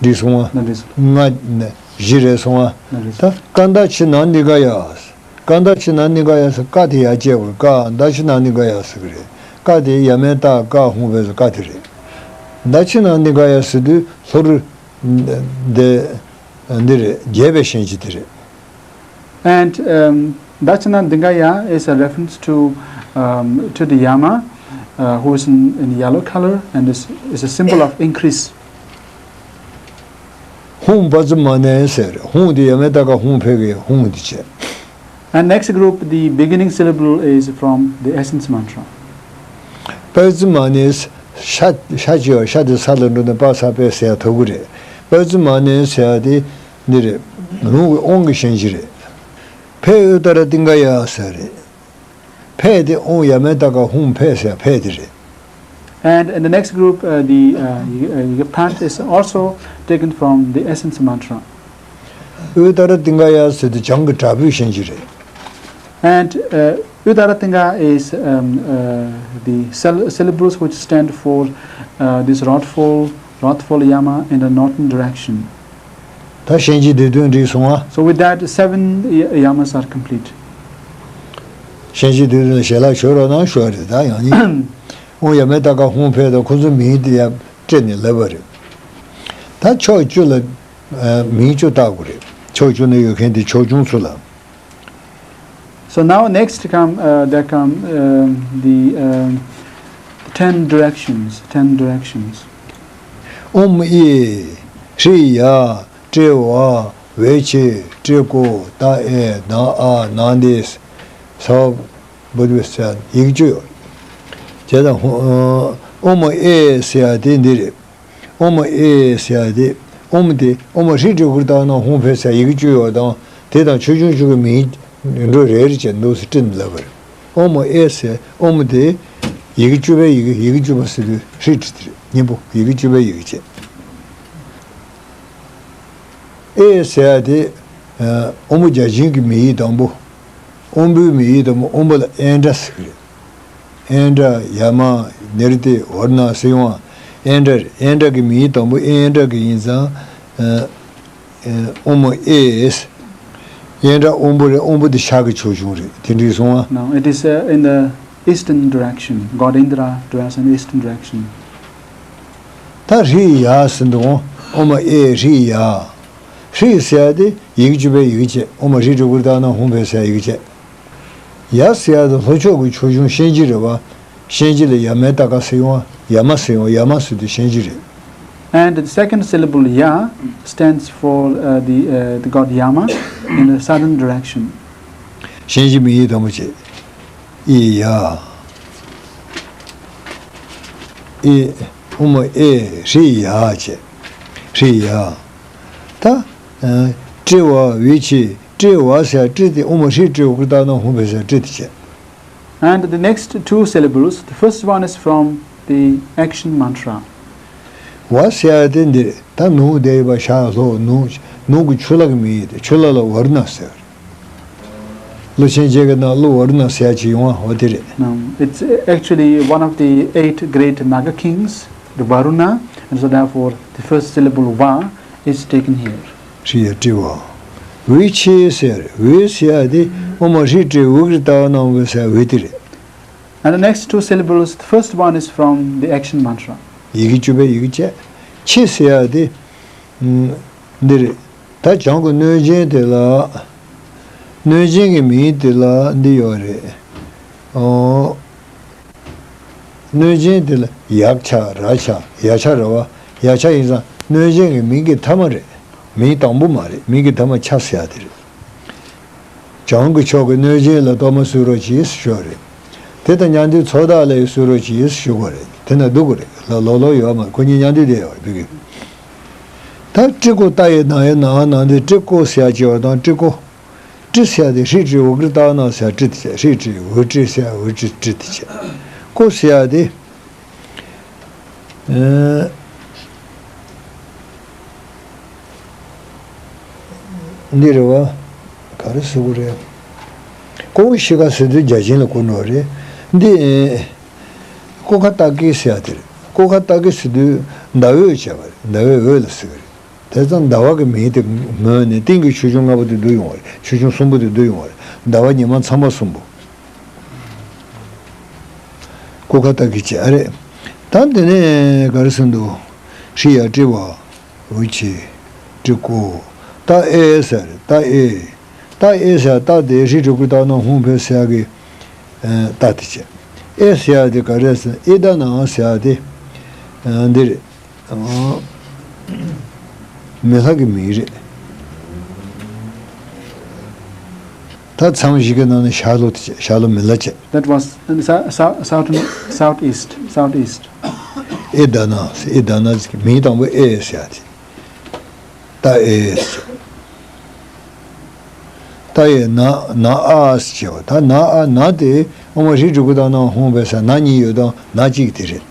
འགྲིག་སོང་བ། ན་འགྲིག་སོང་། ལྔ་ནས་བཞི་རེད་སོང་བ། ན་འགྲིག་ད་སོང་། ཀ་ད་ཆི་ན་ནི་ག་ཡ། ཀ་ད་ཆི་ན་ནི་ག་ཡ་ཟེར། ཀ་དེ་ཡ་བཅད་དགོས། ཀ་ད་ཆི་ན་ནི་ག་ཡ་ཟེར་གི་རེད། ཀ་དེ་ཡ་མེ་ཏ་ཀ་ཧཱུྃ་ཕཊ་ཟེར་ཀ་དེ་རེད། ད་ཆི་ན་ནི་ག་ཡ་ཟེར་དུས་ལྷོ་རུ་འདི་འདི་རེད། རྒྱས་པའི་གཤིན་རྗེ་དེ་རེད། And, um, Dachinandingaya is a reference to, um, to the Yama, uh, who is in, in yellow color and is, is a symbol of increase. ཧཱུྃ་པ་ཙི་མ་ནེ་ཟེར། ཧཱུྃ་དེ་ཡ་མེ་ཏ་ཀ་ཧཱུྃ་ཕཊ་གི་ཧཱུྃ་དེ་བྱས། And next group, the beginning syllable is from the essence mantra. པ་ཙི་མ་ནེ་ཤ་ཤ་ཅི་ཡ་ཤ་དེ་ས་ལ་འགྲོ་ནས་པ་ས་པེ་ཟེར་ཡ་ཐོབ་གི་རེད། པ་ཙི་མ་ནེ་ཟེར་ཡ་དེ་འདི་རེད། ལུང་གི་དབང་གི་གཤིན་རྗེ་རེད། ཕཊ་ཨུ་ཏ་ར་ཏིང་ག་ཡ་ཟེར་རེད། ཕཊ་དེ་ཨོཾ་ཡ་མེ་ཏ་ཀ་ཧཱུྃ་ཕཊ་ཟེར་ཕཊ་དེ་རེད། And in the next group, uh, the, uh, y- uh, Yigpant is also taken from the essence mantra. ཨུ་ཏ་ར་ཏིང་ག་ཡ་ཟེར་དེ་བྱང་གི་དྲག་པོའི་གཤིན་རྗེ་རེད། And, uh, Uttaratinga is, um, uh, the syl- syllables which stand for, uh, this wrathful, wrathful Yama in the northern direction. ད་གཤིན་རྗེ་སྡེ་བདུན་འགྲིག་སོང་ཨ། So with that, seven y- yamas are complete. གཤིན་རྗེ་སྡེ་བདུན་ལ་ཞལ་ལག་མཆོད་རོགས་གནང་ཞུ་བ་རེད། ད་ཡང་ནི་ཨོཾ་ཡ་མེ་ཏ་ཀ་ཧཱུྃ་ཕཊ་དང་ཁོ་ཚོ་མིང་དེ་ཡང་སྤྲད་ནས་ལབ་པ་རེད། ད་ཕྱོགས་བཅུ་ལ་ཨ་མིང་བཅུ་བཏགས་དགོས་རེད། ཕྱོགས་བཅུ་ན་ཡོད་མཁན་དེ་ཕྱོགས་ཆུང་ཚོ་ལ། So now next come, uh, there come, um, the, um, ten directions, ten directions. ཨོཾ་ཨེ། ཧྲཱིཿ་ཡ། ཏྲེ་བ། ཝེ་ཆེ། ཏྲེ་ཀོ། ཏ་ཨེ། ན་ཨ། ན་དེ། ས་བ་བུ་དེ་ས་ཡིག་བཅུ་ཡོད། བྱས་ཙང་ཧོ་ཨོཾ་ཨེ་ཟེར་ཡ་དེ་འདི་རེད། ཨོཾ་ཨེ་ཟེར་ཡ་དེ། ཨོཾ་དེ་ཨོཾ་ཧྲཱིཿ་ཏྲེ་གུ་རུ་ཏ་ན་ཧཱུྃ་ཕཊ་ཟེར་ཡིག་བཅུ་ཡོད་དང་། དེ་དང་ཆོས་འབྱུང་བཅུ་གི་མིང་འགྲོ་རེ་རེ་བྱས་འདུག་སེ་བྲིས་ནས་ལབ་པ་རེད། ཨོཾ་ཨེ་ཟེར་ཨོཾ་དེ་ཡི་གེ་བཅུ་པའི་ཡི་གེ་ཡི་གེ་བཅུ་པ་ཟེར་དུས་ཧྲཱིཿ་ཏྲེ་དེ་རེད། སྙིང་པོ་ཡི་གེ་བཅུ་པའི་ཡི་གེ་བྱས། ཨེ་ཟེར་ཡ་དེ། ཨོཾ་བུ་བརྒྱ་བྱིན་གྱི་མིང་ཡིག་དང་པོ། ཨོཾ་བུའི་མིང་ཡིག་དང་པོ་ཨོཾ་བུ་ལ་ཨེ་འདྲ་ཟེར་གི་རེད། ཨེ་འདྲ་ཡ་མ་ནི་ར་ཏི་ཝར་ཎ་ཟེར་ཡོང་བ། ཨེ་འདྲ་རེད། ཨེ་འདྲ་གི་མིང་ཡིག་དང་པོ་ཨེ་འདྲ་གི་ཡིན་ཙང་། ཨོཾ་ཨེ། ཨེ་འདྲ་ཨོཾ་བུ་རེད། ཨོཾ་བུ་དེ་ཤར་གི་ཆོས་འབྱུང་རེད། དེ་འདྲའི་སོང་བ། No, it is, uh, in the eastern direction. God Indra dwells in the eastern direction. ད་ཧྲཱིཿ་ཡ་ཟེར་འདུག་ཨོཾ་ཨེ་ཧྲཱིཿ་ཡ། ཧྲཱིཿ་ཟེར་ཡ་དེ་ཡི་གེ་བཅུ་པའི་ཡི་གེ་བྱས། ཨོཾ་ཧྲཱིཿ་ཏྲེ་གུ་རུ་ཏ་ན་ཧཱུྃ་ཕཊ་ཟེར་ཡ་ཡི་གེ་བྱས། ཡ་ཟེར་ཡ་དེ་ལྷོ་ཕྱོགས་ཀྱི་ཆོས་འབྱུང་གཤིན་རྗེ་རེད་བ། གཤིན་རྗེ་ལ་ཡ་མའི་ཏ་ཀ་ཟེར་ཡོང་བ། ཡ་མ་ཟེར་ཡོང་བ། ཡ་མ་ཟེར་དུས་གཤིན་རྗེ་རེད། And the second syllable ya stands for, uh, the, uh, the god Yama in the southern direction. གཤིན་རྗེ་མིང་ཡིག་དང་པོ་བྱས། ཨི་ཡ། ཨི། ཨོཾ་ཨེ་ཧྲཱིཿ་ཡ་བྱས། ཧྲཱིཿ་ཡ། ད། ཨ། ཏྲེ་བ་ཝེ་ཆེ། ཏྲེ་བ་ཟེར་ཡ་ཏྲེ་དེ་ཨོཾ་ཧྲཱིཿ་ཏྲེ་གུ་རུ་ཏ་ན་ཧཱུྃ་ཕཊ་ཟེར་ཡ་ཏྲེ་དེ་བྱས། And the next two syllables, the first one is from the action mantra. ཝ་ཟེར་ཡ་དེ་འདི་རེད། ད་ནུབ་བསྡད་ཡོད་པ་ཤར་ལྷོ་ནུབ། ནུབ་ཀྱི་ཆུ་ལྷ་གི་མིང་ཡིག་དེ། ཆུ་ལྷ་ལ་ཝར་ཎ་ཟེར། ཀླུ་ཆེན་བརྒྱད་ཀྱི་ནང་ཀླུ་ཝར་ཎ་ཟེར་ཡ་ཅིག་ཡོང་བ། འོ་དེ་རེད། No, it's actually one of the eight great Naga kings, the Varuna, and so therefore the first syllable Va is taken here. ཧྲཱིཿ་ཡ་ཏྲེ་བ། ཝེ་ཆེ་ཟེར། ཝེ་ཟེར་ཡ་དེ་ཨོཾ་ཧྲཱིཿ་ཏྲེ་ཝུ་གུ་རུ་ཏ་ན་ཧཱུྃ་ཕཊ་ཟེར་ཡ་ཝེ་དེ་རེད། And the next two syllables, the first one is from the action mantra. ཡི་གེ་བཅུ་པའི་ཡི་གེ་བྱས། ཆེ་ཟེར་ཡ་དེ། ཨམ། འདི་རེད། ད་བྱང་གི་གནོད་སྦྱིན་དེ་ལ། གནོད་སྦྱིན་གྱི་མིང་དེ་ལ་འདི་ཡོད་རེད། ཨོ། གནོད་སྦྱིན་དེ་ལ་ཡཀྵ། རཀྵ། ཡ་ཆ་རེད་བ། ཡ་ཆ་ཡིན་ཙང་གནོད་སྦྱིན་གྱི་མིང་གི་མཐའ་མ་རེད། མིང་དང་པོ་མ་རེད། མིང་གི་མཐའ་མ་ཆ་ཟེར་ཡ་དེ་རེད། བྱང་གི་ཕྱོགས་ཀྱི་གནོད་སྦྱིན་ལ་གཏོར་མ་གསོལ་རོགས་གྱིས་ཞུ་བ་རེད། དེ་དང་མཉམ་དུ་ཚོགས་བདག་ལ་ཡང་གསོལ་རོགས་གྱིས་ཞུ་དགོས་རེད། དེ་ན་འདུག་དགོས་རེད། ལ་ལོག་ལོག་ཡོད་མ་རེད། ཁོ་གཉིས་མཉམ་དུ་བསྡད་ཡོད་རེད། བི་གི། ད་ཏྲེ་ཀོ་ཏ་ཡེ་ན་ཡེ་ན་ཨ་ན་འདི་ཏྲེ་ཀོ་ཟེར་ཡ་ཅིག་ཡོད་དང་། ཏྲེ་ཀོ། ཏྲེ་ཟེར་ཡ་དེ་ཧྲཱིཿ་ཏྲེ་ཝུ་གུ་རུ་ཏ་ན་ཟེར་ཡ་ཏྲེ་དེ་བྱས། ཧྲཱིཿ་ཏྲེ་ཝུ་ཏྲེ་ཟེར་ཡ་ཝུ་ཏྲེ་ཏྲེ་དེ་བྱས། ཀོ་ཟེར་ཡ་དེ། ཨེ། འདི་རེད་བ། ག་རེ་ཟེར་དགོས་རེད། ཀོ་ཤི་ཀ་ཟེར་དུས་བརྒྱ་བྱིན་ལ་གོ་འགྲོ་རེད། འདི། ཀོ་ཁ་ཏ་ཀི་ཟེར་ཡ་དེ་རེད། ཀོ་ཁ་ཏ་ཀི་ཟེར་དུས་ཟླ་འོད་བྱས་པ་རེད། ཟླ་འོད་འོད་ལ་ཟེར་གི་རེད། དེ་ཙང་ཟླ་བ་གི་མིང་དེ་ངོས་ནས་སྟེང་གི་ཆོས་འབྱུང་ལྔ་པོ་དེ་བསྡུ་ཡོང་བ་རེད། ཆོས་འབྱུང་གསུམ་པོ་དེ་བསྡུ་ཡོང་བ་རེད། ཟླ་བ་ཉི་མ་ཚང་མ་གསུམ་པོ། ཀོ་ཁ་ཏ་ཀི་བྱས་ཨ་རེད། ད་འདི་ནས་ག་རེ་ཟེར་འདུག་ཧྲཱིཿ་ཡ་ཏྲེ་བ། ཝུ་ཆེ། ཏྲེ་ཀོ། ཏ་ཨེ་ཟེར། ཏ་ཨེ། ཏ་ཨེ་ཟེར་ཏ་དེ་ཧྲཱིཿ་ཏྲེ་གུ་རུ་ཏ་ན་ཧཱུྃ་ཕཊ་ཟེར་ཡ་གི། ཨེ། ཏ་དེ་བྱས། ཨེ་ཟེར་ཡ་དེ་ག་རེ་ཟེར། ཨེ་ད་ན་ཟེར་ཡ་དེ། ཨེ། འདི་རེད། ཨ། མི་ལྷ་གི་མིང་རེད། ད་མཚམས་བཞི་གི་ནང་ནས་ཤར་ལྷོ་དེ་བྱས། ཤར་ལྷོ་མི་ལ་བྱས། That was in the sou-, sou-, southern, southeast, southeast. ཨེ་ད་ན། ཨེ་ད་ན་ཟེར་གི་མིང་དང་པོ་ཨེ་ཟེར་ཡ་དེ། ཏ་ཨེ་ཟེར། ཏ་ཡེ་ན། ན་ཨ་ཟེར་བྱས་པ། ད་ན་ཨ། ན་དེ་ཨོཾ་ཧྲཱིཿ་ཏྲེ་གུ་རུ་ཏ་ན་ཧཱུྃ་ཕཊ་ཟེར་ན་གཉིས་ཡོད་དང་། ན་གཅིག་དེ་རེད།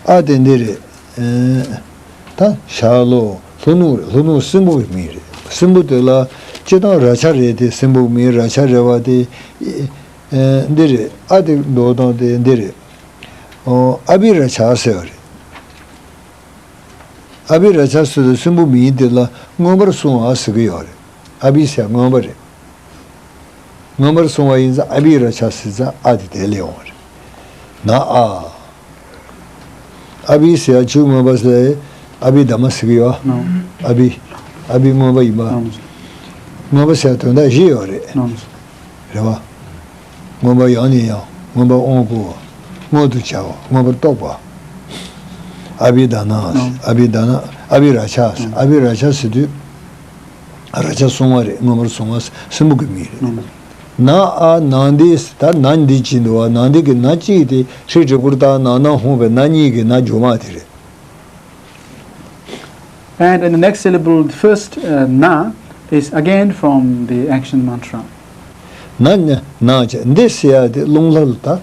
ཨ་དེ་འདི་རེད། ཨེ། ད་ཤར་ལྷོ། ལྷོ་ནུབ་རེད། ལྷོ་ནུབ་སྲིན་པོ་གི་མིང་རེད། སྲིན་པོ་དེ་ལ་སྤྱིར་བཏང་རཀྵ་རེད་དེ། སྲིན་པོ་གི་མིང་རཀྵ་རེད་བ་དེ། ཨེ། འདི་རེད། ཨ་དེ་མདོ་དང་དེ་འདི་རེད། ཨོ། ཨ་བྷི་རཀྵ་ཟེར་བ་རེད། ཨ་བྷི་རཀྵ་ཟེར་དུས་སྲིན་པོ་མིང་དེ་ལ་མངོན་པར་སྲུང་བ་ཟེར་གི་ཡོད་རེད། ཨ་བྷི་ཟེར་མངོན་པ་རེད། མངོན་པར་སྲུང་བ་ཡིན་ཙང་ཨ་བྷི་རཀྵ་ཟེར་ཙང་ཨ་དེ་དེ་ལས་ཡོང་བ་རེད། ན་ཨ། ཨ་བྷི་ཟེར་ཡ་ཆུ་མངོན་པ་ཟེར། ཨ་བྷི་དྷརྨ་ཟེར་གི་ཡོད། ནོ། ཨ་བྷི། ཨ་བྷི་མངོན་པ་ཡིན་པ། ནོ། མངོན་པ་ཟེར་དོན་དག་བཞི་ཡོད་རེད། ནོ། རེད་བ། མངོན་པ་ཡང་ནས་ཡང་མངོན་པར་དབང་བསྐུར་བ། མངོན་དུ་བྱ་བ། མངོན་པར་རྟོགས་པ། ཨ་བྷི་དྷ་ན། ཨ་བྷི་དྷ་ན། ཨ་བྷི་ར་ཆ། ཨ་བྷི་ར་ཆ་ཟེར་དུས། ར་ཆ་སྲུང་བ་རེད། མངོན་པར་སྲུང་བ་སྲིན་པོ་གི་མིང་རེད། ན་ཨ་ནཱ་དའི། ད་ན་འདི་བྱས་འདུག་བ། ནཱ་འདི་གི་ན་གཅིག་དེ་ཧྲཱིཿ་ཏྲི་ཀུ་ཏ་ན་ན་ཧཱུྃ་ཕཊ་ན་གཉིས་ཀྱི་ན་མཇུག་མ་དེ་རེད། And in the next syllable, the first uh, na is again from the action mantra. ན་ན་ན་བྱས། འདི་ཟེར་ཡ་དེ་རླུང་ལྷ་ལ། ད་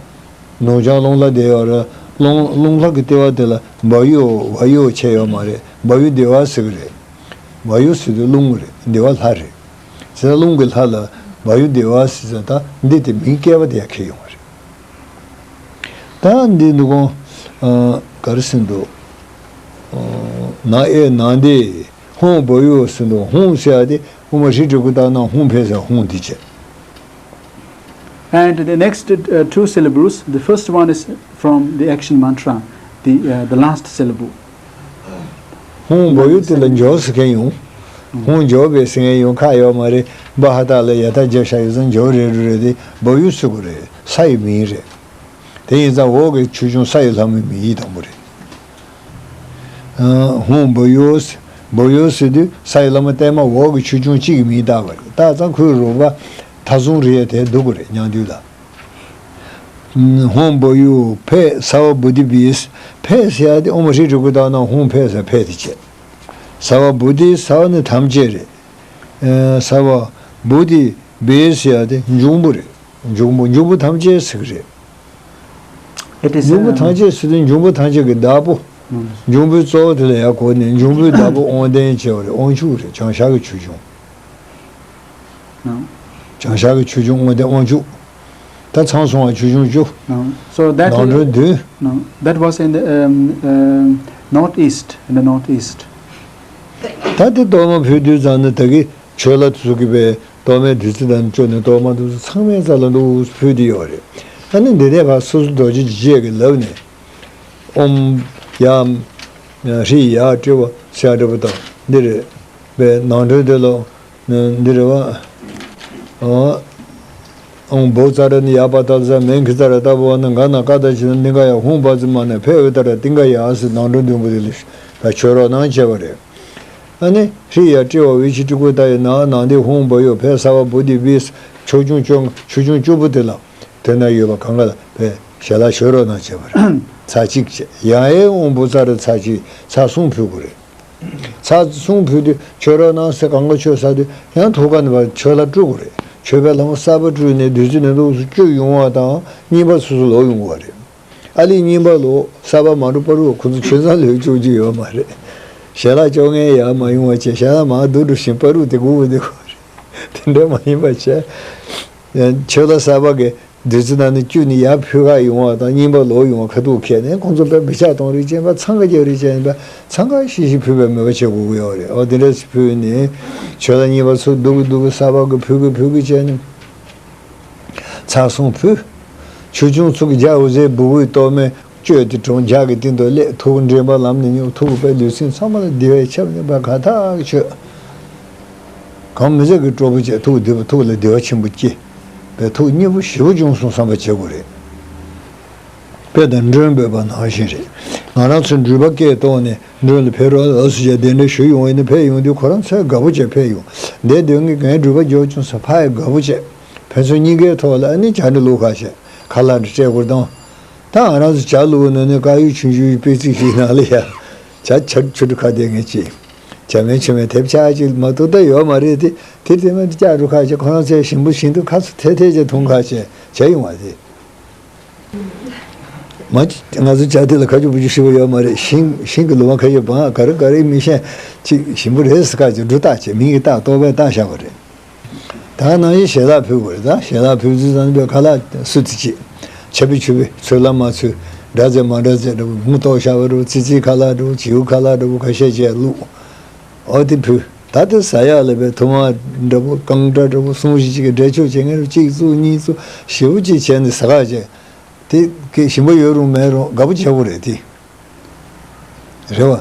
ནུབ་བྱང་རླུང་ལྷ་དེ་ཡོད་རེད། རླུང་རླུང་ལྷ་གི་ལྟེ་བ་དེ་ལ་བ་ཡུ་བ་ཡུ་བྱས་ཡོད་མ་རེད། བ་ཡུ་དེ་བ་ཟེར་གི་རེད། བ་ཡུ་ཟེར་དུས་རླུང་རེད། དེ་བ་ལྷ་རེད། ཟེར་རླུང་གི་ལྷ་ལ་བ་ཡུ་དེ་བ་ཟེར་ཙང་། ད་འདི་དེ་མིང་སྐྱེས་པ་དེ་ཡང་འཁེལ་ཡོང་བ་རེད། ད་འདི་འདུག་གོ། ཨ། ག་རེ་ཟེར་འདུག་ཨ། ན་ཨེ་ནཱ་དའི་ཧཱུྃ་བ་ཡུ་ཟེར་འདུག་ཧཱུྃ་ཟེར་ཡ་དེ་དབུ་མ་ཧྲཱིཿ་ཏྲི་ཀུ་ཏ་ན་ཧཱུྃ་ཕཊ་ཟེར། ཧཱུྃ་འདི་བྱས། And the next uh, two syllables, the first one is from the action mantra, the, uh, the last syllable. ཧཱུྃ་བ་ཡུ་དེ་ལ་འཇོག་ཟེར་མཁན་ཡོང་། ཧཱུྃ་འཇོག་པའི་ཟེར་མཁན་ཡོང་ཁ་ཡོད་མ་རེད། བ་ཧ་ཏ་ལ་ཡ་ད་བརྒྱབ་བཞག་ཡོད་ཙང་འཇོག་རེད་རེད་རེད་དེ། བ་ཡུ་ཟེར་དགོས་རེད། ས་ཡི་མིང་རེད། དེ་ཡིན་ཙང་འོག་གི་ཆོས་སྐྱོང་ས་ཡི་ལྷ་མོའི་མིང་ཡིག་དང་པོ་རེད། ཧཱུྃ་བ་ཡུ། བ་ཡུ་ཟེར་དུས་ས་ཡི་ལྷ་མོ་བརྟན་མ་འོག་གི་ཆོས་སྐྱོང་གཅིག་གི་མིང་བཏགས་པ་རེད། བཏགས་ཙང་ཁོའི་རོལ་པ་མཐའ་སྲུང་རེད། དེ་འདུག་གི་རེད། སྙན་བསྡུས་ལ། ཧཱུྃ་བ་ཡུ་ཕཊ་སརྦ་བུ་དྷི་བྷཱུ། ཕཊ་ཟེར་ཡ་དེ་དབུ་མ་ཧྲཱིཿ་ཏྲི་ཀུ་ཏ་ན་ཧཱུྃ་ཕཊ་ཟེར། ཕཊ་དེ་བྱས། སརྦ་བུ་དྷི། སརྦ་ནི་ཐམས་ཅད་རེད། ཨ། སརྦ་བུ་དྷི་བྷཱུ་ཟེར་ཡ་དེ་འབྱུང་པོ་རེད། འབྱུང་པོ། འབྱུང་པོ་ཐམས་ཅད་ཟེར་གི་རེད། It is འབྱུང་པོ་ཐམས་ཅད་ཟེར་དུས་འབྱུང་པོ་ཐམས་ཅད་ཀྱི་བདག་པོ། འབྱུང་པོའི་གཙོ་བོ་དེ་ལ་ཡར་གོ་ནས་འབྱུང་པོའི་བདག་པོ་དབང་ལྡན་བྱས་པ་རེད། དབང་ཕྱུག་རེད། བྱང་ཤར་གྱི་ཆོས་སྐྱོང་། བྱང་ཤར་གྱི་ཆོས་སྐྱོང་དབང་ལྡན་དབང་ཕྱུག་ད་མཚམས་སྲུང་བ་ཆོས་སྐྱོང་བཅུ། No. So that ནང་ཁྲོལ་བདུན། No, that was in the um, um, northeast, in the northeast. ད་དེ་གཏོར་མ་ཕུལ་དུས་ཙམ་ནས་ད་གི་ཆོས་ལ་ཚུགས་ཀྱི་པའི་གཏོར་མའི་བདུད་རྩི་དང་བཅུག་ནས་གཏོར་མ་དེ་ཚོ་ཚང་མའི་རྩ་ལ་འདུག་ཕུལ་དེ་ཡོད་རེད། ཨ་ནི་འདི་ནས་ཕར་སོ་སོ་རྡོ་རྗེ་འཇིགས་བྱེད་ཀྱི་ལག་ནས། ཨོཾ་ཡ་ཧྲཱིཿ་ཡ་ཏྲི་བ་ཤ་ཏྲི་བ་དང་འདི་རེད། པའི་ནང་དོན་དེ་ལ་འདི་རེད་བ། ཨོཾ་བྷཱུ་ཙ་ར་ནི་ཡ་པ་ཏ་ལ་ས་མེ་ཁི་ཙ་ར་ཏ་བུ་བ་ན་ག་ན་ཀ་ཏ་ཅི་ན་ནི་ག་ཡ། ཧཱུྃ་བཛྲ་མ་ན་ཕཊ་ཨུ་ཏ་ར་ཏི་ག་ཡ་ཟེར། ནང་དོན་བདུན་པོ་དེ་ལ་ད་མཆོད་རོགས་གནང་བྱས་པ་རེད། ཨ་ནི་ཧྲཱིཿ་ཡ་ཏྲི་བ་ཝི་ཤ་ཏྲི་ཀུ་ཏ་ཡ་ན་ནཱ་དའི་ཧཱུྃ་བ་ཡུ་ཕཊ་སརྦ་བུ་དྷི་བྷཱུ། ཆོས་སྐྱོང་བཅོ་ཆོས་སྐྱོང་བཅུ་པོ་དེ་ལ་དེ་ན་ཡོད་པ་གང་ག་ལ་ཕཊ་ཞལ་ལག་མཆོད་རོགས་གནང་བྱས་པ་རེད། ཚར་གཅིག་བྱས། ཡང་ཨེ་ཨོཾ་བྷཱུ་ཙ་ར་ཚར་གཅིག་ཚར་གསུམ་ཕུལ་དགོས་རེད། ཚར་གསུམ་ཕུལ་དུས་མཆོད་རོགས་གནང་ཟེར་གང་ག་མཆོད་ཚར་དུས་ཡང་ཐུགས་ཀ་ནས་ཕར་མཆོད་ལྷ་སྤྲུལ་དགོས་རེད། མཆོད་པའི་ལྷ་མོ་གསར་པ་སྤྲུལ་ནས་བདུད་རྩི་ནང་དུ་བཅུག་ཡོང་བ་དང་། རྙིང་པ་སོ་སོ་ལོག་ཡོང་དགོས་པ་རེད། ཨ་ལས་རྙིང་པ་ལོག་གསར་པ་མ་འགྲོ་བར་དུ་ཁོ་ཚོ་ཆོས་ཚང་ལོག་བཅུག་རྒྱུ་ཡོད་མ་རེད། ཞལ་ལག་བཅོ་ལྔའི་ཡར་མ་ཡོང་བ་བྱས། ཞལ་ལག་མར་བསྡུ་འགྲོ་བཞིན་བར་དུ་དེ་སྒུག་དགོས་དེ་དགོས་རེད། དེ་འདྲ་མ་ཡིན་པ་བྱས། མཆོད་ལྷ་གསར་པ་གི་བདུད་རྩི་ནང་ནས་བཅུག་ནས་ཡར་ཕུལ་ག་ཡོང་བ་དང་། རྙིང་པ་ལོག་ཡོང་བ་ཁ་ཐུག་ཁྱེར་ནས་ཁོང་ཚོ་དཔེ་འབུད་ཆག་གཏོང་རིགས་ཅན་པ། འཚང་ཁ་རྒྱག་རིགས་ཅན་པ། འཚང་ཁ་ཤིག་ཤིག་ཕུལ་བའི་མོས་པ་བྱེད་དགོས་ཀྱི་ཡོད་རེད། འོ་དེ་འདྲ་ཞིག་ཕུལ་ནས་མཆོད་ལྷ་རྙིང་པ་ཚུར་བསྡུ་གི་བསྡུ་གི་གསར་པ་གི་ཕུལ་གི་ཕུལ་གི་བྱས་ནས། ཚར་གསུམ་ཕུལ། ཆོས་སྐྱོང་ཚུར་གི་ལྗགས་འོད་ཟེར་སྦུ་གུའི་གཏོར་མས་བསྐྱོད་དེ་དྲངས། ལྗགས་ཀྱི་སྟེང་དུ་སླེབས། ཐུགས་མགྲིན་པ་ལམ་ནས་མྱོང་། ཐུགས་ཀྱི་དཔལ་ལུས་སེམས་ཚང་མ་ལ་བདེ་བའི་ཆབ་ནས་ཕར་གར་ཐག་ཆོད། གང་མི་ཟད་ཀྱི་སྤྲོ་པོ་བྱས། ཐུགས་བདེ་པོ། ཐུགས་ལ་བདེ་བ་ཆེན་པོ་སྐྱེས་པས་ཐུགས་མཉེས་པོ་ཞེ་པོ་བྱུང་སོང་བསམ་པ་བྱེད་དགོས་རེད། དཔེ་དང་མགྲོན་འབོད་པ་ནང་བཞིན་རེད། ང་རང་ཚོ་འགྲུལ་པ་སྐད་གཏོང་ནས་མགྲོན་ལ་ཕེབས་རོགས་ལགས་སུ་བྱས་གདན་འདྲེན་ཞུ་ཡོང་བ་ཡིན་ན། ཕེབས་ཡོང་དུས་ཁོ་རང་ཚོས་དགའ་པོ་བྱས་ཕེབས་ཡོང་། འདིར་སྡོད་མཁན་ངའི་འགྲུལ་པ་འབྱོར་བྱུང་ཟེར་ཕར་ཡང་དགའ་པོ་བྱས། ཕན་ཚུན་གཉིས་ཀའི་ཐོག་ལ་ཨ་ནི་ཇ་འདྲ་བླུགས་ཁ་བྱས། ཁ་ལག་འདྲ་སྤྲད་སྐོར་དང་། ད་ང་རང་ཚོ་ཇ་བླུགས་ནང་ནས་དཀར་ཡོལ་ཆུང་ཆུང་ཡི་པེ་ཙི་ཞིག་ནང་ལ་ཡ། ཇ་ཆུ་ཆུ་འདྲ་ཁ་བསྡད་མཁན་ཅིག་ཇ་མིན་ཆུ་མིན་ཐེབས་ཆག་ཅིག་མ་གཏོགས་ད་ཡོད་མ་རེད་དེ། དེ་དེ་མིན་བཅག་འགྲོ་ཁ་བྱས། ཁོ་རང་ཚོས་ཞིམ་པོ་ཞིམ་དུས་ཁ་ཚུར་ཐད་ཐད་བྱས་འཐུང་ཁ་བྱས་བྱས་ཡོང་བ་རེད། མ། ང་ཚོ་ཇ་དེ་ལ་ཁ་ཆུ་བུ་ཆུ་ཞིམ་པོ་ཡོད་མ་རེད། ཞིང་ཞིང་གི་ལུང་པ་ཁ་ཤས་བང་ག་རེ་ག་རེ་མི་ཤེས། ཅིག་ཞིམ་པོ་རེད་ཟེར་ཁ་ཅིག་འབྲུ་བཏགས་བྱས། མིང་གི་བཏགས། གཏོར་མས་བཏགས་བཞག་པ་རེད། ད་ནང་བཞིན་ཞལ་ལག་ཕུལ་དགོས་རེད། ད་ཞལ་ལག་ཕུལ་དུས་ཙམ་པའི་ཁ་ལག་སུ་དེ་ཅིག་ཆབ་བི་ཆུབ་བི་ཚོས་ལ་མ་ཚོས། འདྲ་མཛེས་མ་འདྲ་མཛེས་འདྲ་བོ། མུ་ཏོག་ཤ་བ་འདྲ་བོ། ཙི་ཙིའི་ཁ་ལག་འདྲ་བོ། བྱིའུ་ཁ་ལག་འདྲ་བོ། ཁ་ཤས་བྱས་བླུགས། ཨོ་དེ་ཕུལ། ད་དེ་ཟ་ཡག་ལ་བའི་ཐུར་མ་འདྲ་བོ། རྐང་སྒྲ་འདྲ་བོ། སོང་ཞིག་ཅིག་གི་འགྲེལ་བརྗོད་བྱེད་མཁན་རུ་གཅིག་བཙུགས་གཉིས་བཙུགས་ཞེ་པོ་ཅིག་བྱས་ནས་ཟ་ག་བྱས། དེ་གི་ཞིམ་པོ་ཡོད་རུང་མེད་རུང་དགའ་པོ་བྱེད་དགོས་རེད་དེ། རེད་བ།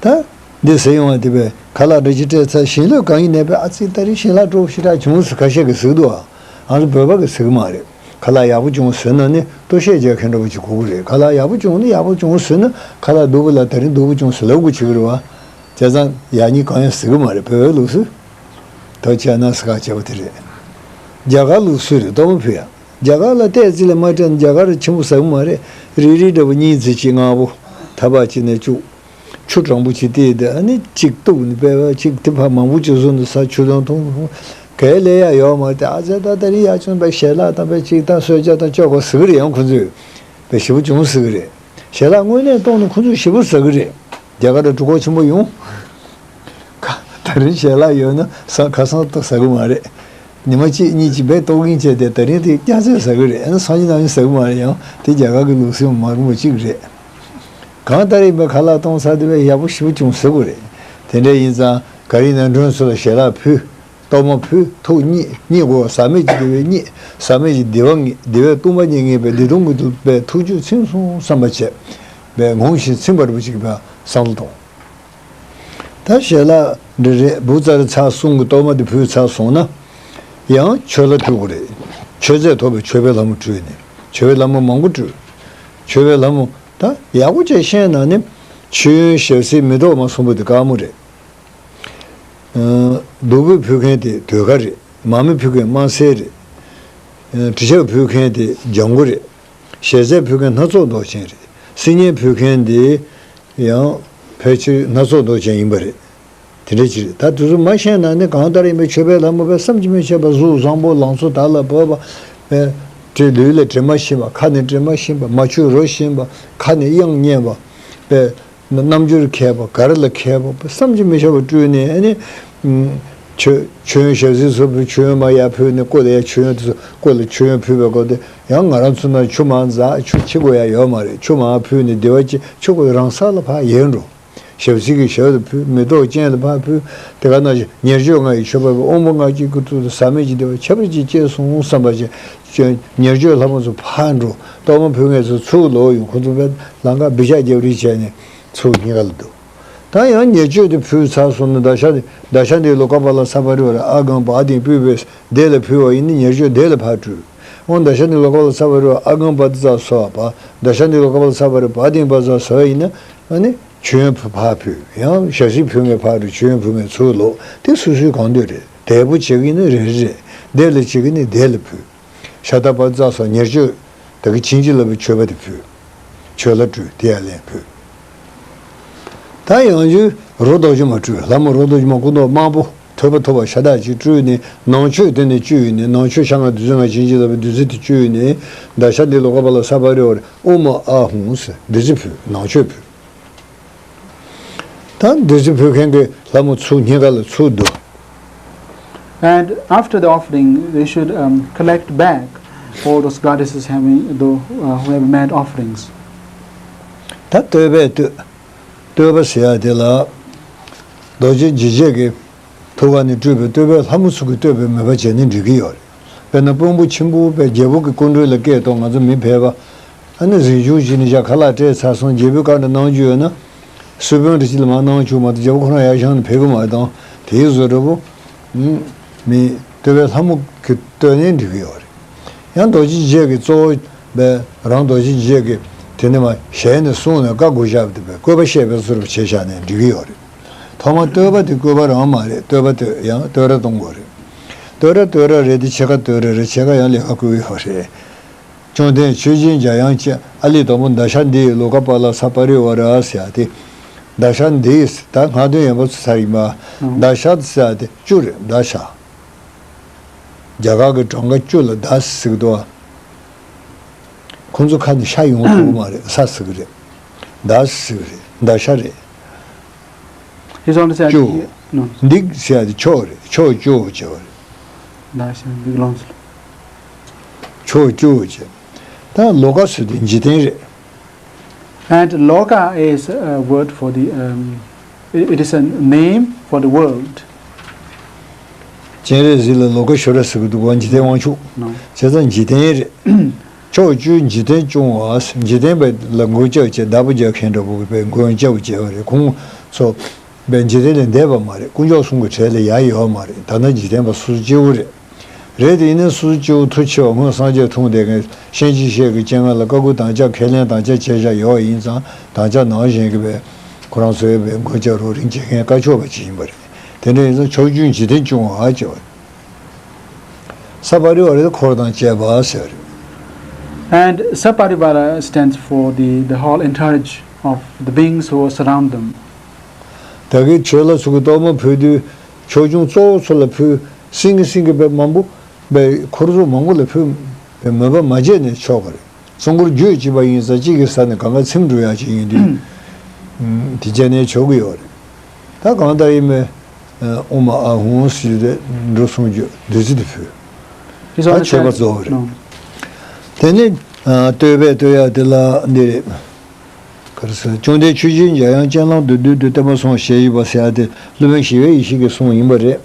ད་འདི་ཟེར་ཡོང་བ་དེ་བས་ཁ་ལག་འདྲ་ཅིག་སྤྲད་ཚར། ཞིང་ལས་གང་ཡིན་ནས་བས་ཨ་ཙི་ད་རེས་ཞིང་ལག་སྤྲོ་པོ་ཞེ་དྲག་བྱུང་ཟེར་ཁ་ཤས་ཀྱིས་ཟེར་འདུག་ཨ། ང་ཚོ་བོད་པ་གི་ཟེར་གི་མ་རེད། ཁ་ལག་ཡག་པོ་བྱུང་ཟེར་ན་ནི་ལྟོ་ཤས་རྒྱག་མཁན་འདྲ་པོ་ཅིག་གོ་གི་རེད། ཁ་ལག་ཡག་པོ་བྱུང་ན་ཡག་པོ་བྱུང་ཟེར་ན་ཁ་ལག་སྡུག་པོ་ལ་ད་རིང་སྡུག་པོ་བྱུང་ཟེར་ལབ་དགོས་བྱེད་ཀྱི་རེད་བ། བྱས་ཙང་ཡག་ཉེས་གང་ཡང་ཟེར་གི་མ་རེད། བོད་པའི་ལུགས་སྲོལ། ད་བྱས་ན་ཟེར་ཁ་བྱས་པ་དེ་རེད། རྒྱ་གར་ལུགས་སྲོལ་རེད། གཏོར་མ་ཕུལ་ཡ། རྒྱ་གར་ལ་ཏོག་ཙམ་ལས་མ་སྤྲད་ན་རྒྱ་གར་ཆེན་པོ་ཟེར་གི་མ་རེད། རིལ་རིལ་འདྲ་པོ་གཉིས་ཙམ་ཅིག་མངར་པོ་ཐབ་པ་ཅིག་ནས་བཅུག་ཆུ་གྲང་པོ་ཅིག་བལྟས་ཏེ་ཨ་ནི་གཅིག་གཏུབ་ནས་པས་པ་གཅིག་དེ་ཕར་མང་པོ་ཅིག་བཟོས་ནས་ས་ཆུ་དྭངས་ཐུང་ཐུང་གས་ལས་ཡ་ཡོད་མ་རེད། ཨ་ཙེ་ད་ད་རིང་ཡག་བྱུང་པས། ཞལ་ལག་དང་པས་གཅིག་དང་གསོལ་ཇ་དང་བཅོ་དགོས་ཟེར་གི་རེད། ཡང་ཁོ་ཚོས་པས་ཞེ་པོ་བྱུང་ཟེར་གི་རེད། ཞལ་ལག་དངོས་གནས་གཏོང་ནས་ཁོ་ཚོས་ཞེ་པོ་ཟ་གི་རེད། རྒྱ་གར་ལ་གྲོད་ཁོག་ཆེན་པོ་ཡོང་། ཁ་ད་རིང་ཞལ་ལག་ཡོད་ན་ས་ཁ་སང་ཏོག་ཟ་གི་མ་རེད། ཉི་མ་གཅིག་གཉིས་ཀྱི་བས་ཏོག་གིན་བྱས་ཏེ་ད་རིང་དེ་སྐྱ་ཚོས་ཟ་གི་རེད། ཨ་ནི་སང་ཉིན་གནངས་ཉིན་ཟ་གི་མ་རེད། ཡང་དེ་རྒྱ་གར་གྱི་ལུགས་སྲོལ་མ་རུང་བ་གཅིག་རེད། གང་ལྟར་ཡིན་པའི་ཁ་ལག་གཏོང་ས་དེ་བས་ཡག་པོ་ཞེ་པོ་བྱུང་ཟེར་དགོས་རེད། དེ་འདྲ་ཡིན་ཙང་ག་རེ་ན་མགྲོན་ཚོ་ལ་ཞལ་ལག་ཕུལ། གཏོར་མ་ཕུལ། ཐུགས་མཉེས། མཉེས་དགོས། ཟག་མེད་ཀྱི་བདེ་བས་མཉེས། ཟག་མེད་ཀྱི་བདེ་བ་མཉེས། བདེ་བས་སྟོང་པ་ཉིད་མཉེས་པའི་བདེ་སྟོང་གི་དུ་བས་ཐུགས་རྒྱུད་ཚིམ་སོང་བསམ་པ་བྱས། བས་ངོམས་ཤིང་ཚིམ་པར་བྱེད་པའི་བསམ་བློ་གཏོང་། ད་ཞལ་ལག་འདི་རེད། བུ་ཚར་ཚར་གསུམ་གྱི་གཏོར་མ་འདི་ཕུལ་ཚར་སོང་ན། ཡང་མཆོད་ལྷ་སྤྲུལ་དགོས་རེད། མཆོད་རྫས་ཐོབ་པའི་མཆོད་པའི་ལྷ་མོ་སྤྲུལ་ནས་མཆོད་པའི་ལྷ་མོ་མང་པོ་སྤྲུལ། མཆོད་པའི་ལྷ་མོ་ད་ཡག་པོ་བྱས་བཤད་ན་ནི། མཆོད་ཡོན་ཞལ་ཟས་མེ་ཏོག་མ་གསུམ་པོ་དེ་དཀར་མོ་རེད། ཨ་བདུག་སྤོས་ཕུལ་མཁན་དེ་ཟློས་གར་རེད། མར་མེ་ཕུལ་མཁན་དམར་སེར་རེད། ཨ་དྲི་ཆབ་ཕུལ་མཁན་དེ་ལྗང་གུ་རེད། ཞལ་ཟས་ཕུལ་མཁན་སྣ་ཚོགས་མདོག་ཅན་རེད། སིལ་སྙན་ཕུལ་མཁན་དེ་ཡང་ཕལ་ཆེར་སྣ་ཚོགས་མདོག་ཅན་ཡིན་པ་རེད། དེ་འདྲ་ཅིག་རེད། ད་དེ་ཚོ་མ་བཤད་ན་ནི་གང་ལྟར་ཡིན་པའི་མཆོད་པའི་ལྷ་མོ་བས་བསམ་གྱིས་མི་ཁྱབ་པ། གཟུགས་བཟང་པོ་ལང་ཚོ་དར་ལ་བབས་པ། བས་དེ་ལུས་ལ་དྲི་མ་ཞིམ་པ། ཁ་ནས་དྲི་མ་ཞིམ་པ། མ་ཆུ་རོ་ཞིམ་པ། ཁ་ནས་དབྱངས་སྙན་པ། བས་རྣམ་འགྱུར་མཁས་པ། གར་ལ་མཁས་པ། བསམ་གྱིས་མི་ཁྱབ་པ་སྤྲུལ་ནས་ཨ་ནི། མཆོད་མཆོད་ཡོན་ཞལ་ཟས་སོགས་ཀྱི་མཆོད་ཡོན་མར་ཡར་ཕུལ་ནས། སྐུ་ལ་ཡར་མཆོད་ཡོན་དེ་ཚོ། སྐུ་ལ་མཆོད་ཡོན་ཕུལ་བའི་སྐབས་དེ་ཡང་ང་རང་ཚོ་ན་ཆུ་མར་འཛག་ཆུ་ཕྱི་དགོས་ཡ་ཡོད་མ་རེད། ཆུ་མར་ཕུལ་ནས་བདེ་བ་ཅན་ཆུ་ཁོ་རང་ས་ལ་ཕར་ཡལ་འགྲོ། ཞབས་བསིལ་གྱི་ཞབས་ལ་ཕུལ། མེ་ཏོག་ཅན་ལ་ཕར་ཕུལ། དེ་ག་ནང་བཞིན་ཉེར་སྤྱོད་ལྔ་ཡི་མཆོད་པ་པོ། དབང་པོ་ལྔ་བཅུ་ཀུན་ཏུ་ཟག་མེད་ཀྱི་བདེ་བ་ཁྱབ་པ་ཅིག་སྐྱེས་སོང་བསམ་པ་ཅིག་བྱས། ཉེར་སྤྱོད་ལྷ་མོ་ཚོ་ཕར་འགྲོ། གཏོར་མ་ཕུལ་མཁན་ཚོ་ཚུར་ལོག་ཡོང་། ཁོ་ཚོ་བས་ལམ་ཁ་འབུད་ཤག་རྒྱབ་རེས་བྱས་ནས་ཚུར་སྙིང་ག་ལ་འདུག་ད་ཡང་ཉེར་སྤྱོད་དེ་ཕུལ་ཚར་སོང་ན། ད་ཤ་ད་ཤ་འདི་ལོ་ཀ་པ་ལ་ས་པ་རི་བ་ར་ཨ་གང་བ་དིང་པུས་པས་དེ་ལ་ཕུལ་བ་ཡིན་ན་ཉེར་སྤྱོད་དེ་ལ་ཕར་སྤྲུལ། འོ་ད་ཤ་འདི་ལོ་ཀ་པ་ལ་ས་པ་རི་བ་ཨ་གང་བ་དི་ཙ་སོ་བ། ད་ཤ་འདི་ལོ་ཀ་པ་ལ་ས་པ་རི་བ་དིང་བ་ཙ་སོ་བ་ཡིན་ན། ཨ་ནི་མཆོད་ཡོན་ཕར་ཕུལ། ཡང་ཞལ་ཟས་ཕུལ་མཁན་ཕར་འགྲོ། མཆོད་ཡོན་ཕུལ་མཁན་ཚུར་ལོག་དེ་སོ་སོའི་གང་འདོད་རེད། དལ་པོ་བྱེད་ཀྱི་ནི་རེ་རེ་རེད། བདེ་ལ་བྱེད་ཀྱི་ནི་བདེ་ལ་ཕུལ། ཤ་ད་བ་ཙ་སོ་ཉེར་སྤྱོད། ད་གི་བྱིན་གྱིས་བརླབས་པའི་མཆོད་པ་དེ་ཕུལ། མཆོད་ལྷ་སྤྲུལ། དེ་ཡར་ལེན་ཕུལ། ད་ཡང་རྒྱུ་རོ་རྡོ་རྗེ་མ་སྤྲུལ། ལྷ་མོ་རོ་རྡོ་རྗེ་མ་སྐུ་མདོག་དམར་པོ་ཐོད་པ་ཐོགས་པ་ཤ་སྟག་ཅིག་སྤྲུལ་ནས། ནང་མཆོད་དེ་ནས་བཅུག་ཡོད་ནས། ནང་མཆོད་ཤ་ལྔ་བདུད་རྩི་ལྔ་བྱིན་གྱིས་བརླབས་པའི་བདུད་རྩི་དེ་བཅུག་ཡོད་ནས། ད་ཤ་འདི་ལོ་ཀ་པ་ལ་ས་པ་རི་བ་ར་ཨོཾ་ཨཱཿཧཱུྃ་ཟེར་བདུད་རྩི་ཕུལ། ནང་མཆོད་ཕུལ། ད་བདུད་རྩི་ཕུལ་མཁན་གྱི་ལྷ་མོ་ཚུར་སྙིང་ག་ལ་ཚུར་བསྡུ། And after the offering, they should um, collect back all those goddesses having, though, uh, who have made offerings. ད་བསྟོད་པས་བསྟོད། བསྟོད་པ་ཟེར་ཡ་དེ་ལ། རྡོ་རྗེ་འཇིགས་བྱེད་ཀྱི་ཐུགས་ཀ་ནས་སྤྲུལ་པའི་བསྟོད་པས་ལྷ་མོ་ཚུ་གིས་བསྟོད་པའི་མོས་པ་བྱས་ནས་འགྲིག་གི་ཡོད་རེད། དཔེར་ན་དཔོན་པོ་ཆེན་པོ་བས་རྒྱལ་པོ་གི་སྐུ་མགྲོན་ལ་སྐད་གཏོང་། ང་ཚོ་མི་ཕལ་པ། ཨ་ནི་གཟིམ་ཆུང་ཞིག་ནས་བཞག་ཁ་ལག་སྤྲད་ཚར་སོང་། རྒྱལ་པོས་བཀའ་འདྲི་གནང་རྒྱུ་ཡོད་ན། སུ་དཔོན་དེ་ཅིག་ལ་མར་གནང་བཅུག་མ་གཏོགས་རྒྱལ་པོ་ཁོ་རང་ཡར་བཞེངས་ནས་ཕེབས་ཀྱི་མ་རེད་དང་། དེའི་བཟོ་འདྲ་པོ། ཨུམ། མི་བསྟོད་པའི་ལྷ་མོ་གིས་བསྟོད་ནས་འགྲིག་གི་ཡོད་རེད། ཡང་རྡོ་རྗེ་འཇིགས་བྱེད་ཀྱི་གཙོ་བོ་བས་རང་རྡོ་རྗེ་འཇིགས་བྱེད་ཀྱི་དེ་ནས་མར་ཞལ་ནས་གསུངས་ནས་བཀའ་བསྒོ་བཞག་པ་དེ་བས་བསྐུལ་བ་བཤད་པའི་བཟོ་འདྲ་པོ་བྱས་བཞག་ནས་འགྲིག་གི་ཡོད་རེད། ཐོག་མར་བསྟོད་པ་དེ་བསྐུལ་བ་རང་མ་རེད། བསྟོད་པ་དེ་ཡང་བསྟོད་ར་གཏོང་དགོས་རེད། བསྟོད་ར་བསྟོད་ར་རེད་དེ་ཕྱེད་ཀ་བསྟོད་ར་རེད། ཕྱེད་ཀ་ཡང་ལས་ཀ་བསྐུལ་ཡོད་རེད། བཅོམ་ལྡན་མཆོད་སྦྱིན་འཇམ་དབྱངས་མཁྱེན། ཨ་ལས་དང་པོ་ད་ཤ་འདི་ཡི་ལོ་ཀ་པ་ལ་ས་པ་རི་བ་ར་ཟེར་ཡ་དེ། ད་ཤ་འདི་ཡི་ད་སྔ་དོན་ཡན་པ་ཚོ་ཚར་ཡིན་པ། ད་ཤ་ཟེར་ཡ་དེ་བཅུ་རེད། ད་ཤ། རྒྱ་གར་གྱི་གྲངས་ཀ་བཅུ་ལ་ད་ཟེར་གི་འདུག་ཁོང་ཚོ་ཁ་ནས་ཤ་ཡོང་ཐུབ་མ་རེད། ས་ཟེར་གི་རེད། ད་ཟེར་གི་རེད། ད་ཤ་རེད། He's only saying བཅུ། no. འདི་ཟེར་ཡ་དེ་ཕྱོགས་རེད། ཕྱོགས་བཅུ་བྱས་པ་རེད། ད་ཤ་འདི་ལོངས་སུ། ཕྱོགས་བཅུ་བྱས། ད་ལོ་ཀ་ཟེར་དེ་འཇིག་རྟེན་རེད། And Loka is a word for the, um, it it is a name for the world. སྤྱན་རས་གཟིགས་ལ་ལོ་ཀ་ཤྭ་ར་ཟེར་གི་འདུག་ག་འཇིག་རྟེན་དབང་ཕྱུག No. བྱས་ཙང་འཇིག་རྟེན་རེད། ཕྱོགས་བཅུའི་འཇིག་རྟེན་སྐྱོང་བ། འཇིག་རྟེན་པ་ལ་མགོན་སྐྱབས་བྱས། བདག་པོ་རྒྱག་མཁན་འདྲ་པོ་གི་པའི་མགོན་སྐྱབས་བྱས་པ་རེད། ཁོང་ཚོ་པའི་འཇིག་རྟེན་ལས་འདས་པ་མ་རེད། དཀོན་མཆོག་གསུམ་གྱི་གྲས་ལ་ཡ་ཡོད་མ་རེད། ད་ནི་འཇིག་རྟེན་པ་སོ་སོ་སྐྱེ་བོ་རེད། རེད། དེ་ཡིན་ན་སོ་སོ་སྐྱེ་བོ་མཐུ་ཆེ་བ་སྔོན་སངས་རྒྱས་འཁྲུངས་བསྡད་མཁན་གཤིན་རྗེ་གཤེད་ཀྱི་སྤྱན་སྔ་ལ་བཀའ་བསྒོ་དམ་བཅའ་ཁས་ལེན་དམ་བཅའ་བྱས་བཞག་ཡོད་པ་ཡིན་ཙང་། དམ་བཅའ་ནང་བཞིན་གྱི་བས་ཁོ་རང་ཚོའི་བས་མགོན་སྐྱབས་རོགས་རིན་བྱེད་མཁན་བཀའ་ཕྱོགས་པ་ཅིག་ཡིན་པ་རེད། དེ་འདྲ་ཡིན་ཙང་ཕྱོགས་བཅུའི་འཇིག་རྟེན་སྐྱོང་བ་ཅེས་པ་རེད། ས་པ་རི་ཝ་ར་དེ་འཁོར་དང་བཅས་པ་ཟེར་བ་རེད། And Saparivara stands for the, the whole entourage of the beings who surround them. ད་གིན་ཆོས་ལ་ཚུགས་ཀྱི་གཏོར་མ་ཕུལ་དུས་ཕྱོགས་སྐྱོང་གཙོ་བོ་ཚོ་ལ་ཕུལ། སེང་གེ་སེང་གེ་བས་མང་པོ་བས་འཁོར་ཚོགས་མང་པོ་ལ་ཕུལ་བས་མོས་པ་མ་བྱས་ནས་ཆོག་གི་རེད། གཙོ་འཁོར་རྒྱུད་གཅིག་པ་ཡིན་ཙང་གཅིག་གི་ས་ནས་གང་ག་ཚིམ་འགྲོ་ཡག་ཅིག་ཡིན་དུས། ཨུམ། དེ་བྱས་ནས་ཆོག་གི་ཡོད་རེད། ད་གང་ལྟར་ཡིན་མིན། ཨ། ཨོཾ་ཨཱཿཧཱུྃ་ཟེར་ཏེ་འགྲོ་གསུང་རྒྱུ་བདུད་རྩི་དེ་ཕུལ། He's ད་always མཆོད་པ་said, རྫོགས་པ་རེད། No. དེ་ནས། ཨ། བསྟོད་པས་བསྟོད་ཡག་དེ་ལ་འདི་རེད། ག་རེ་ཟེར། བཅོམ་ལྡན་ཆོས་ཀྱི་འཇམ་དབྱངས་སྤྱན་ལམ་དུ་བདུད་འདུལ་བསྟན་པ་སྲུང་བ་ཞལ་བཞི་པ་ཟེར་ཡག་དེ་སློབ་དཔོན་ཞི་བའི་ཡེ་ཤེས་ཀྱི་གསུང་ཡིན་པ་རེད།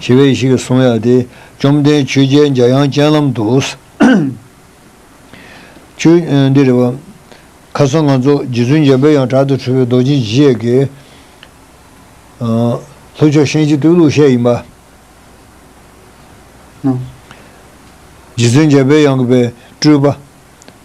ཞི་བའི་ཡེ་ཤེས་ཀྱི་གསུང་ཡག་དེ་བཅོམ་ལྡན་ཆོས་ཀྱི་འཇམ་དབྱངས་སྤྱན་ལམ་དུ། ཆོས། ཨ། འདི་རེད་བ། ཁ་སང་ང་ཚོ་རྗེ་བཙུན་འཇམ་པའི་དབྱངས་དྲག་ཏུ་འཁྲུལ་པའི་རྡོ་རྗེ་འཇིགས་ཡས་ཀྱི། ཨ། ལྷོ་ཕྱོགས་གཤིན་རྗེ་བཏུལ་ལུགས་བཤད་ཡིན་པ། ཨ། རྗེ་བཙུན་འཇམ་པའི་དབྱངས་ཀྱི་པའི་སྤྲུལ་པ།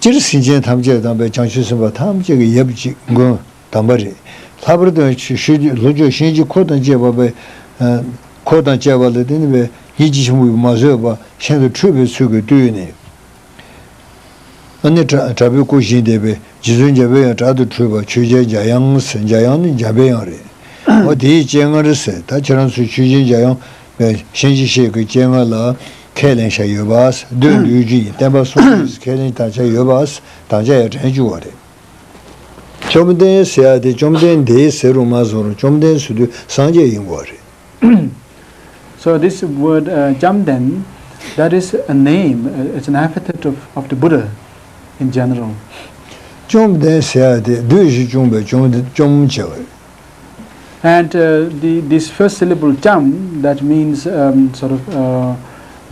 སྤྱིར་སེམས་ཅན་ཐམས་ཅད་དང་པའི་བྱང་ཆུབ་སེམས་དཔའ་ཐམས་ཅད་ཀྱི་ཡབ་ཀྱི་མགོན་དམ་པ་རེད། ལྷག་པར་དུ་ཡང་ཆོས་ཆོས་ལྷོ་ཕྱོགས་གཤིན་རྗེ་འཁོར་དང་བཅས་པ་པའི། ཨ། འཁོར་དང་བཅས་པ་ལ་བརྟེན་ནས་པའི་སྙིང་རྗེ་ཆེན་པོས་མ་བཟོད་པ་ཤིན་ཏུ་ཁྲོས་པའི་ཚུལ་གྱིས་བཏུལ་ནས། ཨ་ནི་དྲག་དྲག་པོའི་སྐུ་བཞེངས་བསྡད་པའི་རྗེ་བཙུན་འཇམ་པའི་དབྱངས་དྲག་ཏུ་འཁྲུལ་པ་ཆོས་རྒྱལ་འཇམ་དབྱངས་ཟེར། འཇམ་དབྱངས་ནི་འཇམ་པའི་དབྱངས་རེད། འོ་དེའི་སྤྱན་སྔར་ཟེར། ད་ཁྱེད་རང་ཚོའི་ཆོས་རྒྱལ་འཇམ་དབྱངས་པའི་གཤིན་རྗེ་གཤེད་ཀྱི་སྤྱན་སྔར་ལ་ཁས་ལེན་བྱས་ཡོད་པ། བདུད་འདུལ་རྒྱུ་ཡིན། བསྟན་པ་སྲུང་རྒྱུ་ཡིན། ཁས་ལེན་དམ་བཅའ་ཡོད་པ། དམ་བཅའ་ཡང་དྲན་བཅུག་པ་རེད། བཅོམ་ལྡན་ཟེར་ཡག་དེ་བཅོམ་ལྡན་འདས་ཟེར་རུང་མ་ཟེར་རུང་བཅོམ་ལྡན་ཟེར་དུས་སངས་རྒྱས་ཡིན་དགོས་པ་རེད། So this word, uh, Jamden, that is a name, uh, it's an epithet of, of the Buddha in general. བཅོམ་ལྡན་ཟེར་ཡག་དེ་བདུད་བཞི་བཅོམ་པའི་བཅོམ་བཅོམ་བྱ་བ་རེད། And, uh, the, this first syllable, Jam, that means, um, sort of, uh,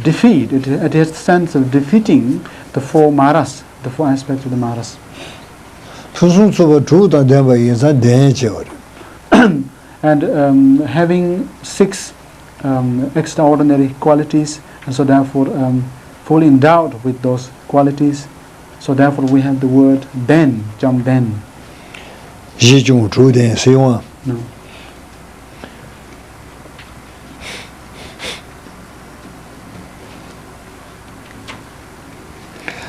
defeat. It, it has the sense of defeating the four Maras, the four aspects of the Maras. ཕུན་སུམ་ཚོགས་པ་དྲུག་དང་ལྡན་པ་ཡིན་ཙང་ལྡན་བྱ་བ་རེད། And, um, having six, um, extraordinary qualities, and so therefore, um, fully endowed with those qualities, so therefore we have the word ལྡན, བཅོམ་ལྡན། བཞི་བཅོམ་དྲུག་ལྡན་ཟེར་ཡོང་ང་། No.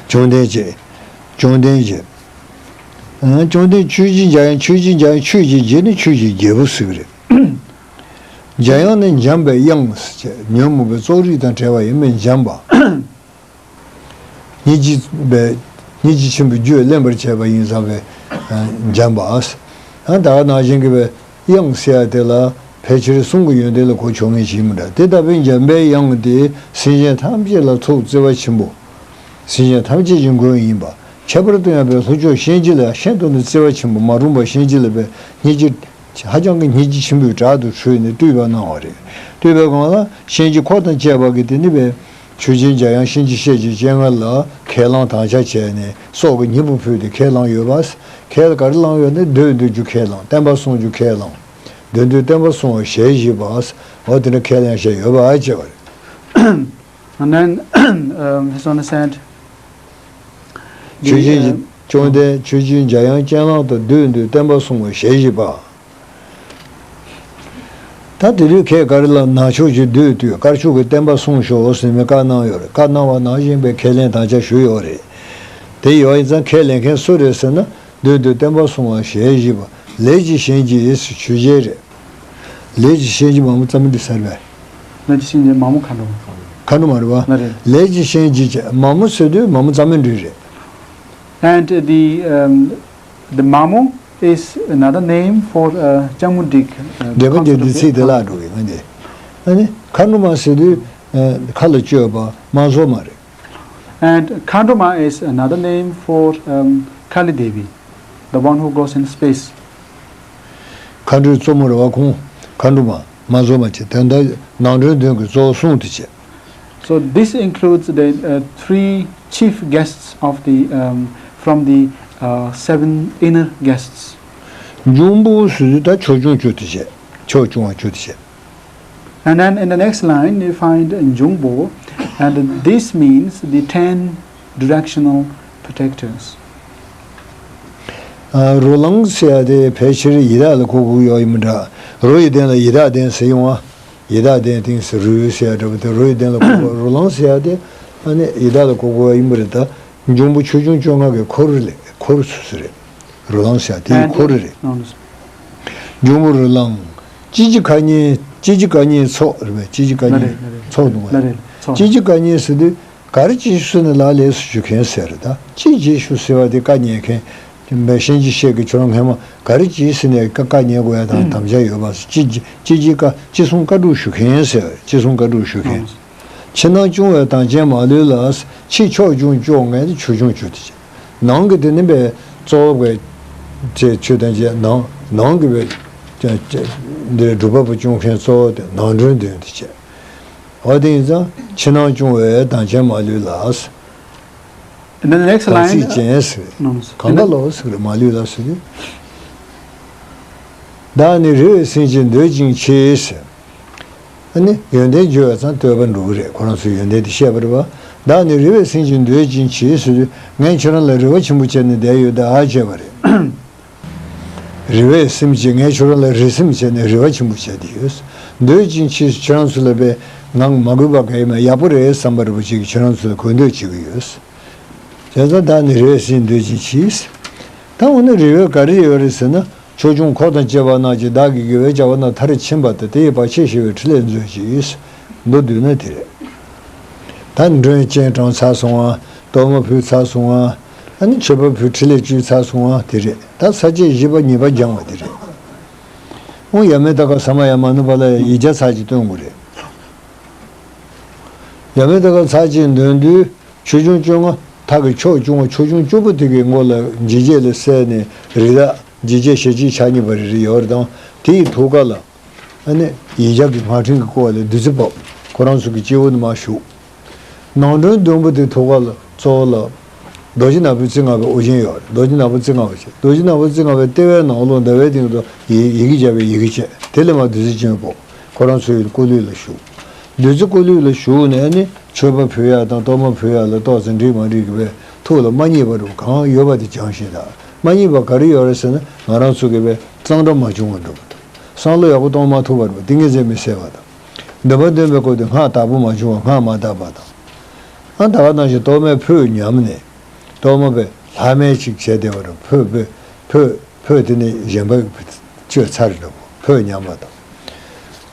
བཅོམ་ལྡན་བྱེད། བཅོམ་ལྡན་བྱེད། ཨ། བཅོམ་ལྡན་ཆོས་ཀྱི་འཇམ་དབྱངས། ཆོས་ཀྱི་འཇམ་དབྱངས། ཆོས་ཀྱི་རྒྱལ། ཆོས་ཀྱི་རྒྱལ་པོ་ཟེར་གྱི་རེད། འཇམ་དབྱངས་ནི་འཇམ་པའི་དབྱངས་ཟེར། ཉོན་མོངས་པའི་རྩོག་རིགས་དང་བྲལ་བ་ཡིན་པས་འཇམ་པ། སྙིང་རྗེ་བའི་སྙིང་རྗེ་ཆེན་པོའི་རྒྱུད་བརླན་པར་བྱས་པ་ཡིན་ཙང་བས་འཇམ་པ། ཨ། ད་ག་ནང་བཞིན་གྱི་བས་དབྱངས་ཟེར་ཡག་དེ་ལ་ཕལ་ཆེར་གསུང་གི་ཡོན་ཏན་ལ་གོ་ཆོད་མཁན་ཞིག་མི་འདྲ། དེ་ལྟ་བུའི་འཇམ་པའི་དབྱངས་དེ་སེམས་ཅན་ཐམས་ཅད་ལ་ཐུགས་བརྩེ་བ་ཆེན་པོ། སེམས་ཅན་ཐམས་ཅད་ཀྱི་མགོན་ཡིན་པ། ཁྱད་པར་དུ་ཡང་བས་ལྷོ་ཕྱོགས་གཤིན་རྗེ་ལ་ཤིན་ཏུ་ནས་བརྩེ་བ་ཆེན་པོ། མ་རུངས་པ་གཤིན་རྗེ་ལ་བས་སྙིང་རྗེ། ཧ་ཅང་གི་སྙིང་རྗེ་ཆེན་པོས་དྲག་ཏུ་ཁྲོས་ནས་བཏུལ་བ་གནང་བ་རེད། བཏུལ་བའི་སྒང་ལ་གཤིན་རྗེ་འཁོར་དང་བཅས་པ་གིས་དེ་ནི་བས་ཆོས་རྒྱལ་འཇམ་དབྱངས་གཤིན་རྗེ་གཤེད་ཀྱི་སྤྱན་སྔར་ལ་ཁས་བླངས་དམ་བཅའ་བྱས་ནས་སྲོག་གི་སྙིང་པོ་ཕུལ་ཏེ་ཁས་བླངས་ཡོད་པ། ཁས་ག་རེ་བླངས་ཡོད་ན། བདུད་འདུལ་རྒྱུ་ཁས་བླངས། བསྟན་པ་སྲུང་རྒྱུ་ཁས་བླངས། བདུད་འདུལ་བསྟན་པ་སྲུང་བ་ཞལ་བཞི་པ། འོ་དེ་འདྲ་ཁས་ལེན་བྱས་ཡོད་པ་ཅེས་པ་རེད། And then, um, His Holiness said, ཆོས་རྒྱལ། the, uh, བཅོམ་ལྡན་ཆོས་རྒྱལ་འཇམ་དབྱངས་སྤྱན་ལམ་དུ་བདུད་འདུལ་བསྟན་པ་སྲུང་བ་ཞལ་བཞི་པ། ད་དེ་དུས་ཁས་ག་རེ་ལ། ནག་ཕྱོགས་ཀྱི་བདུད་བཏུལ། དཀར་ཕྱོགས་ཀྱི་བསྟན་པ་སྲུང་ཤོག་ཟེར་ནས་བཀའ་གནང་ཡོད་རེད། བཀའ་གནང་བ་ནང་བཞིན་པའི་ཁས་ལེན་དམ་བཅའ་ཞུས་ཡོད་རེད། དེ་ཡོད་ཡིན་ཙང་ཁས་ལེན་མཁན་སུ་རེད་ཟེར་ན། བདུད་འདུལ་བསྟན་པ་སྲུང་བ་ཞལ་བཞི་པ་ལས་ཀྱི་གཤིན་རྗེ་ཆོས་རྒྱལ་རེད། ལས་ཀྱི་གཤིན་རྗེ་མ་མོ་རྩ་མི་འགྲིག་ཟེར་བས། ལས་ཀྱི་གཤིན་རྗེ་མ་མོ་མཁའ་འགྲོ། མཁའ་འགྲོ་མ་རེད་བ། ལ་རེད། ལས་ཀྱི་གཤིན་རྗེ་བྱས། མ་མོ་ཟེར་དུས་མ་མོ་རྩ་མི་འགྲིག་རེད། And the, um, the Mamo is another name for, uh, ལྕམ་མོ་འགྲིག། འདྲེ་པ་འདི་འདི་ཚིག་དེ་བརླག་འགྲོ་གི་ང་འདི། ཨ་ནི་མཁའ་འགྲོ་མ་ཟེར་དུས། ཨ། མཁའ་ལ་སྤྱོད་པ་དམག་ཟོར་མ་རེད། And Khandruma is another name for, um, Kali Devi, the one who goes in space. མཁའ་འགྲོའི་གཙོ་མོ་རེད་བ་ཁོང་། མཁའ་འགྲོ་མ། དམག་ཟོར་མ་བྱས། དེ་འདྲ་ནང་མགྲོན་དོན་གྱི་གཙོ་བོ་སྲུང་དེ་བྱས། So this includes the, uh, three chief guests of the, um, from the, uh, seven inner guests. འབྱུང་པོ་ཟེར་དུས་ད་ཕྱོགས་སྐྱོང་བཅུ་དེ་བྱས། ཕྱོགས་སྐྱོང་བ་བཅུ་དེ་བྱས། And then in the next line, you find Jungbo, And this means the ten directional protectors. ཨ། རོ་ལངས་ཟེར་ཡ་དེ་ཕལ་ཆེར་ཡི་དྭགས་ལ་གོ་དགོས་ཡོད་ཡིན་མི་འདྲ། རོ་ཡི་གདན་ལ་ཡི་དྭགས་གདན་ཟེར་ཡོང་བ། ཡི་དྭགས་གདན་སྟེང་ཟེར་རོལ་ཟེར་ཡ་འདྲ་པོ་དེ་རོ་ཡི་གདན་ལ་གོ་དགོས། རོ་ལངས་ཟེར་ཡ་དེ་ཨ་ནི་ཡི་དྭགས་ལ་གོ་དགོས་ཡ་ཡིན་པ་རེད་ད། འབྱུང་པོ་ཆོས་སྐྱོང་བཅོ་ལྔ་གི་འཁོར་ལས་འཁོར་སུ་སུ་རེད། རོ་ལངས་ཟེར་ཡ་དེའི་འཁོར་རེད། འབྱུང་པོ་རོ་ལངས། ཅི་ཅི་ཀ་ཉའི་ཅི་ཅི་ཀ་ཉའི་ཚོགས་རེད་པས། ཅི་ཅི་ཀ་ཉའི་ལ་རེད། ལ་རེད། ཚོགས་འདུག་ལ་པས། རེད། ཚོགས། ཅི་ཅི་ཀ་ཉའི་ཟེར་དུས། ག་རེ་ཅིག་ཞུ་ཟེར་ནས་ལག་ལེགས་སུ་ཞུ་མཁན་ཟེར་རེད་ད། ཅི་ཅིག་ཞུ་ཟེར་བ་དེ་བཀའ་ཉན་མཁན། མེ་ཤན་གྱི་ཤེད་ཀྱི་ཁྱོད་རང་སྔན་མ་ག་རེ་ཅིག་ཟེར་ནས་བཀའ་བཀའ་ཉན་དགོས་ཡ་དང་དམ་བཅའ་ཡོད་པ། ཅི་ཅི་ཅི་ཅི་བཀའ་ཅི་གསུང་བཀའ་སྒྲུབ་ཞུ་མཁན་ཟེར། ཅི་གསུང་བཀའ་སྒྲུབ་ཞུ་མཁན། ཕྱི་ནང་སྐྱོང་བའི་དམ་ཅན་མ་ལུས་ལ། ཕྱི་ཕྱོགས་སྐྱོང་བཅོ་ལྔ་དེ་ཆོས་སྐྱོང་བཅུ་དེ་བྱས། ནང་གི་དེ་ནི་བས་གཙོ་བོ་བས་ཅེས་ཆོས་དང་བཅས། ནང་ནང་གི་བས་ཅེས་ཅེས་འདིར་སྒྲུབ་པ་པོ་སྐྱོང་མཁན་གཙོ་བོ་དེ་ནང་མགྲོན་འདོན་དེ་བྱས། འོ་དེ་ཡིན་ཙང་ཕྱི་ནང་སྐྱོང་བའི་དམ་ཅན་མ་ལུས་ལ། And then the next དམ་ཚིག་ལ་ཅན་ཟེར། No, no, no. གང་ག་ལོ་ཟེར་མ་ལུས་ལ་ཟེར་དུས། བདག་ནི་རི་བའི་སེང་ཆེན་འདོད་ཅིང་མཆི་ཟེར། ཨ་ནི་ཡོན་ཏན་བརྗོད་པ་ཙམ་བསྟོད་པ་འགྲོ་གི་རེད། ཁོ་རང་ཚོའི་ཡོན་ཏན་དེ་བཤད་པ་རེད་པ། བདག་ནི་རི་བའི་སེང་ཆེན་འདོད་ཅིང་མཆི་ཟེར་དུས། ངས་ཁྱོད་རང་ལ་རེ་བ་ཆེན་པོ་བྱས་ནས་བསྡད་ཡོད་ད་ཨ་བྱས་པ་རེད། རི་བའི་སེམས་ཅན། ངས་ཁྱོད་རང་ལ་རི་སེམས་བྱས་ནས་རེ་བ་ཆེན་པོ་བྱས་ཏེ་ཡོད། འདོད་ཅིང་མཆི། ཁྱོད་རང་ཚོ་ལ་བས་ངང་མ་གུས་པ་ག་ཡིན་མ་ཡག་པོ་རེད་བསམ་པ་རེ་བ་ཅིག་ཁྱོད་རང་ཚོ་ལ་གུས་འདུད་བྱེད་ཀྱི་ཡོད། བྱས་ཙང་བདག་ནི་རི་བའི་སེང་ཆེན་འདོད་ཅིང་མཆི། ད་འོ་ན་རི་བོའི་ག་རེ་ཡོད་རེད་ཟེར་ན། ཆོས་སྐྱོང་འཁོར་དང་བཅས་པ་རྣམས་ཀྱིས། བདག་གི་དགེ་བའི་བྱ་བ་རྣམས་མཐར་ཕྱིན་པ་དང་། དེ་ཡི་བར་ཆད་ཞི་བའི་ཕྲིན་ལས་མཛོད་ཅིག། མདོར་བསྡུས་ན་དེ་རེད། ད་མགྲོན་ཅན་དྲངས་ཚར་སོང་ང་། གཏོར་མ་ཕུལ་ཚར་སོང་ང་། ཨ་ནི་མཆོད་པ་ཕུལ་ཕྲིན་ལས་བཅོལ་ཚར་སོང་ང་དེ་རེད། ད་ས་བཅད་བཞི་པ་ཉེས་པ་སྦྱང་བ་དེ་རེད། འོ་ཡ་མེད་ད་ག་ས་མ་ཡ་མ་ནུ་བ་ལ་ཡིག་བརྒྱ་ཚར་གཅིག་སྟོན་དགོས་རེད། ཡ་མེད་ད་ག་ཚར་གཅིག་འདོན་དུས། ཆོས་སྐྱོང་བཅོ་ལྔ། མཐའ་གི་ཕྱོགས་སྐྱོང་བ་ཆོས་སྐྱོང་བཅུ་པོ་དེ་གའི་མགོ་ལ་འཇིགས་བྱེད་ལས་གསལ་ནས་རི་དྭགས་འཇིགས་བྱེད་ཞལ་གཅིག་ཕྱག་གཉིས་པ་རེ་རེ་ཡོད་རེད་དང་། དེ་ཡི་ཐུགས་ཀ་ལ་ཨ་ནི་ཡིག་བརྒྱ་གི་སྔགས་ཕྲེང་གི་བསྐོར་བ་ལས་བདུད་རྩི་ཕབ། ཁོ་རང་ཚོ་གི་སྤྱི་བོ་ནས་མར་ཞུགས། ནང་མགྲོན་བདུན་པོ་དེ་ཐུགས་ཀ་ལ་གཙོ་བོ་ལ་རྡོ་རྗེ་ནག་པོའི་རྩེ་ལྔ་པའི་དབུ་ཅན་ཡོད་རེད། རྡོ་རྗེ་ནག་པོའི་རྩེ་ལྔ་པ་བྱས། རྡོ་རྗེ་ནག་པོའི་རྩེ་ལྔ་པའི་ལྟེ་བའི་ནང་ལོགས་ཟླ་བའི་སྟེང་དུ་ཡི་ཡི་གེ་བརྒྱ་པའི་ཡི་གེ་བྱས། དེ་ལས་མར་བདུད་རྩི་ཅན་ཕོག། ཁོ་རང་ཚོའི་སྐུ་ལུས་ལ་ཞུགས། བདུད་རྩི་སྐུ་ལུས་ལ་ཞུགས་ནས་ནི་མཆོད་པ་ཕུལ་ཡ་དང་གཏོར་མ་ཕུལ་ཡ་ལ་ཏོག་ཙམ་འགྲིག་མ་འགྲིག་གི་བས་ཐུགས་ལ་མ་མཉེས་པ་རུ་གང་ཡོད་པ་དེ་བྱང་ཞིང་དང་། མ་མཉེས་པ་ག་རེ་ཡོད་རེད་ཟེར་ན། ང་རང་ཚོ་གི་བས་གཙང་སྦྲ་མ་བྱུང་བ་འགྲོ་བ་དང་། བསམ་བློ་ཡག་པོ་གཏོང་མ་ཐུབ་པ་རུ་ཏིང་ངེ་འཛིན་མི་གསལ་བ་དང་། འདོན་པ་འདོན་པའི་སྐོར་དུ་སྔགས་བདག་པོ་མ་བྱུང་བ། སྔགས་མ་བཏབ་པ་དང་། ཨ་ད་ག་ནང་བཞིན་གཏོར་མའི་ཕུད་ཉམས་ནས། གཏོར་མ་བས་ལྷག་མེད་ཅིག་བྱས་བསྡད་པ་རུ་ཕུད་བས་ཕུད། ཕུད་དེ་ནི་གཞན་པ་གཅོད་ཚར་འགྲོ། ཕུད་ཉམས་པ་དང་།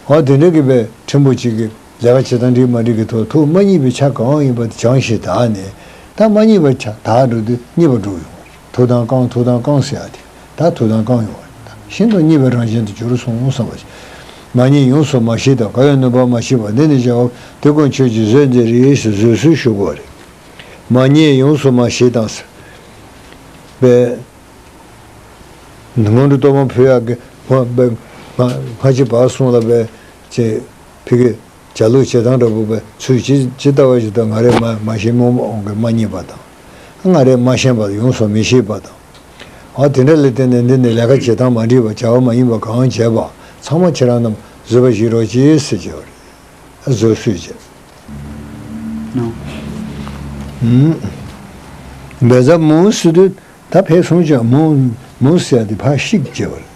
འོ་དེ་འདྲ་གི་བས་ཕྲན་བུ་གཅིག་གི་ལས་ཀ་བྱེད་སྟངས་འགྲིག་མ་འགྲིག་གི་ཐོག་ཐུགས་མ་མཉེས་པའི་ཆ་གང་ཡིན་པ་དེ་བྱང་ཞིང་དག་ནས། ད་མ་མཉེས་པའི་ཆ་དག་འགྲོ་དུས་མཉེས་པ་འགྲོ་ཡོང་བ་རེད། ཐུགས་དམ་བསྐང་། ཐུགས་དམ་བསྐང་ཟེར་ཡ་དེ་ད་ཐུགས་དམ་བསྐང་ཡོང་བ་རེད། ད་ཤིན་ཏུ་མཉེས་པའི་རང་བཞིན་དུ་གྱུར་སོང་བསམ་པ་ཞིག། མ་མཉེས་ཡོངས་སུ་མ་ཞིག་དང་། དགའ་བའི་གནོད་པ་མ་མཆིས་པ། འདི་ནི་བྱ་བ་དེ་ཀུན་ཁྱོད་ཀྱིས་བཟོད་མཛད་རིགས་སུ་བཟོད་གསོལ་ཞུ་དགོས་པ་རེད། མ་མཉེས་ཡོངས་སུ་མ་ཞིག་དང་ཟེར་བས། སྔོན་འགྲོ་གཏོར་མ་ཕུལ་ཡག་གི་སྔ་སྔ་ཕྱི་བར་གསུམ་ལ་བས་ཅེས་ཕི་གི་བྱ་ལུགས་བྱེད་སྟངས་འདྲ་པོ་བས་ཚུལ་ཇི་ཇི་ལྟ་བ་ཞིག་དང་། ང་རས་མ་མ་ཤེས་རྨོངས་པ་འོང་གི་མ་མཉེས་པ་དང་། ང་རས་མ་ཤེས་པ་ཡོངས་སུ་མི་ཤེས་པ་དང་། འོ་དེ་འདྲ་ལ་བརྟེན་ནས་འདི་ནི་ལས་ཀ་བྱེད་སྟངས་མ་འགྲིག་པ། བྱ་བ་མ་ཡིན་པ་གང་བྱས་པ་ཚང་མ་ཁྱེད་རང་རྣམས་བཟོད་པ་བཞེས་རོགས་གྱིས་ཟེར་བྱས་པ་རེད། བཟོད་གསོལ་བྱས། ནོ། ཨུམ། འབད་རྩ་མུ་ཟེར་དུས་ད་ཕེབས་སོང་ཀྱང་མུ་མུ་ཟེར་ཡ་དེ་ཕར་བཤིག་བྱས་པ་རེད།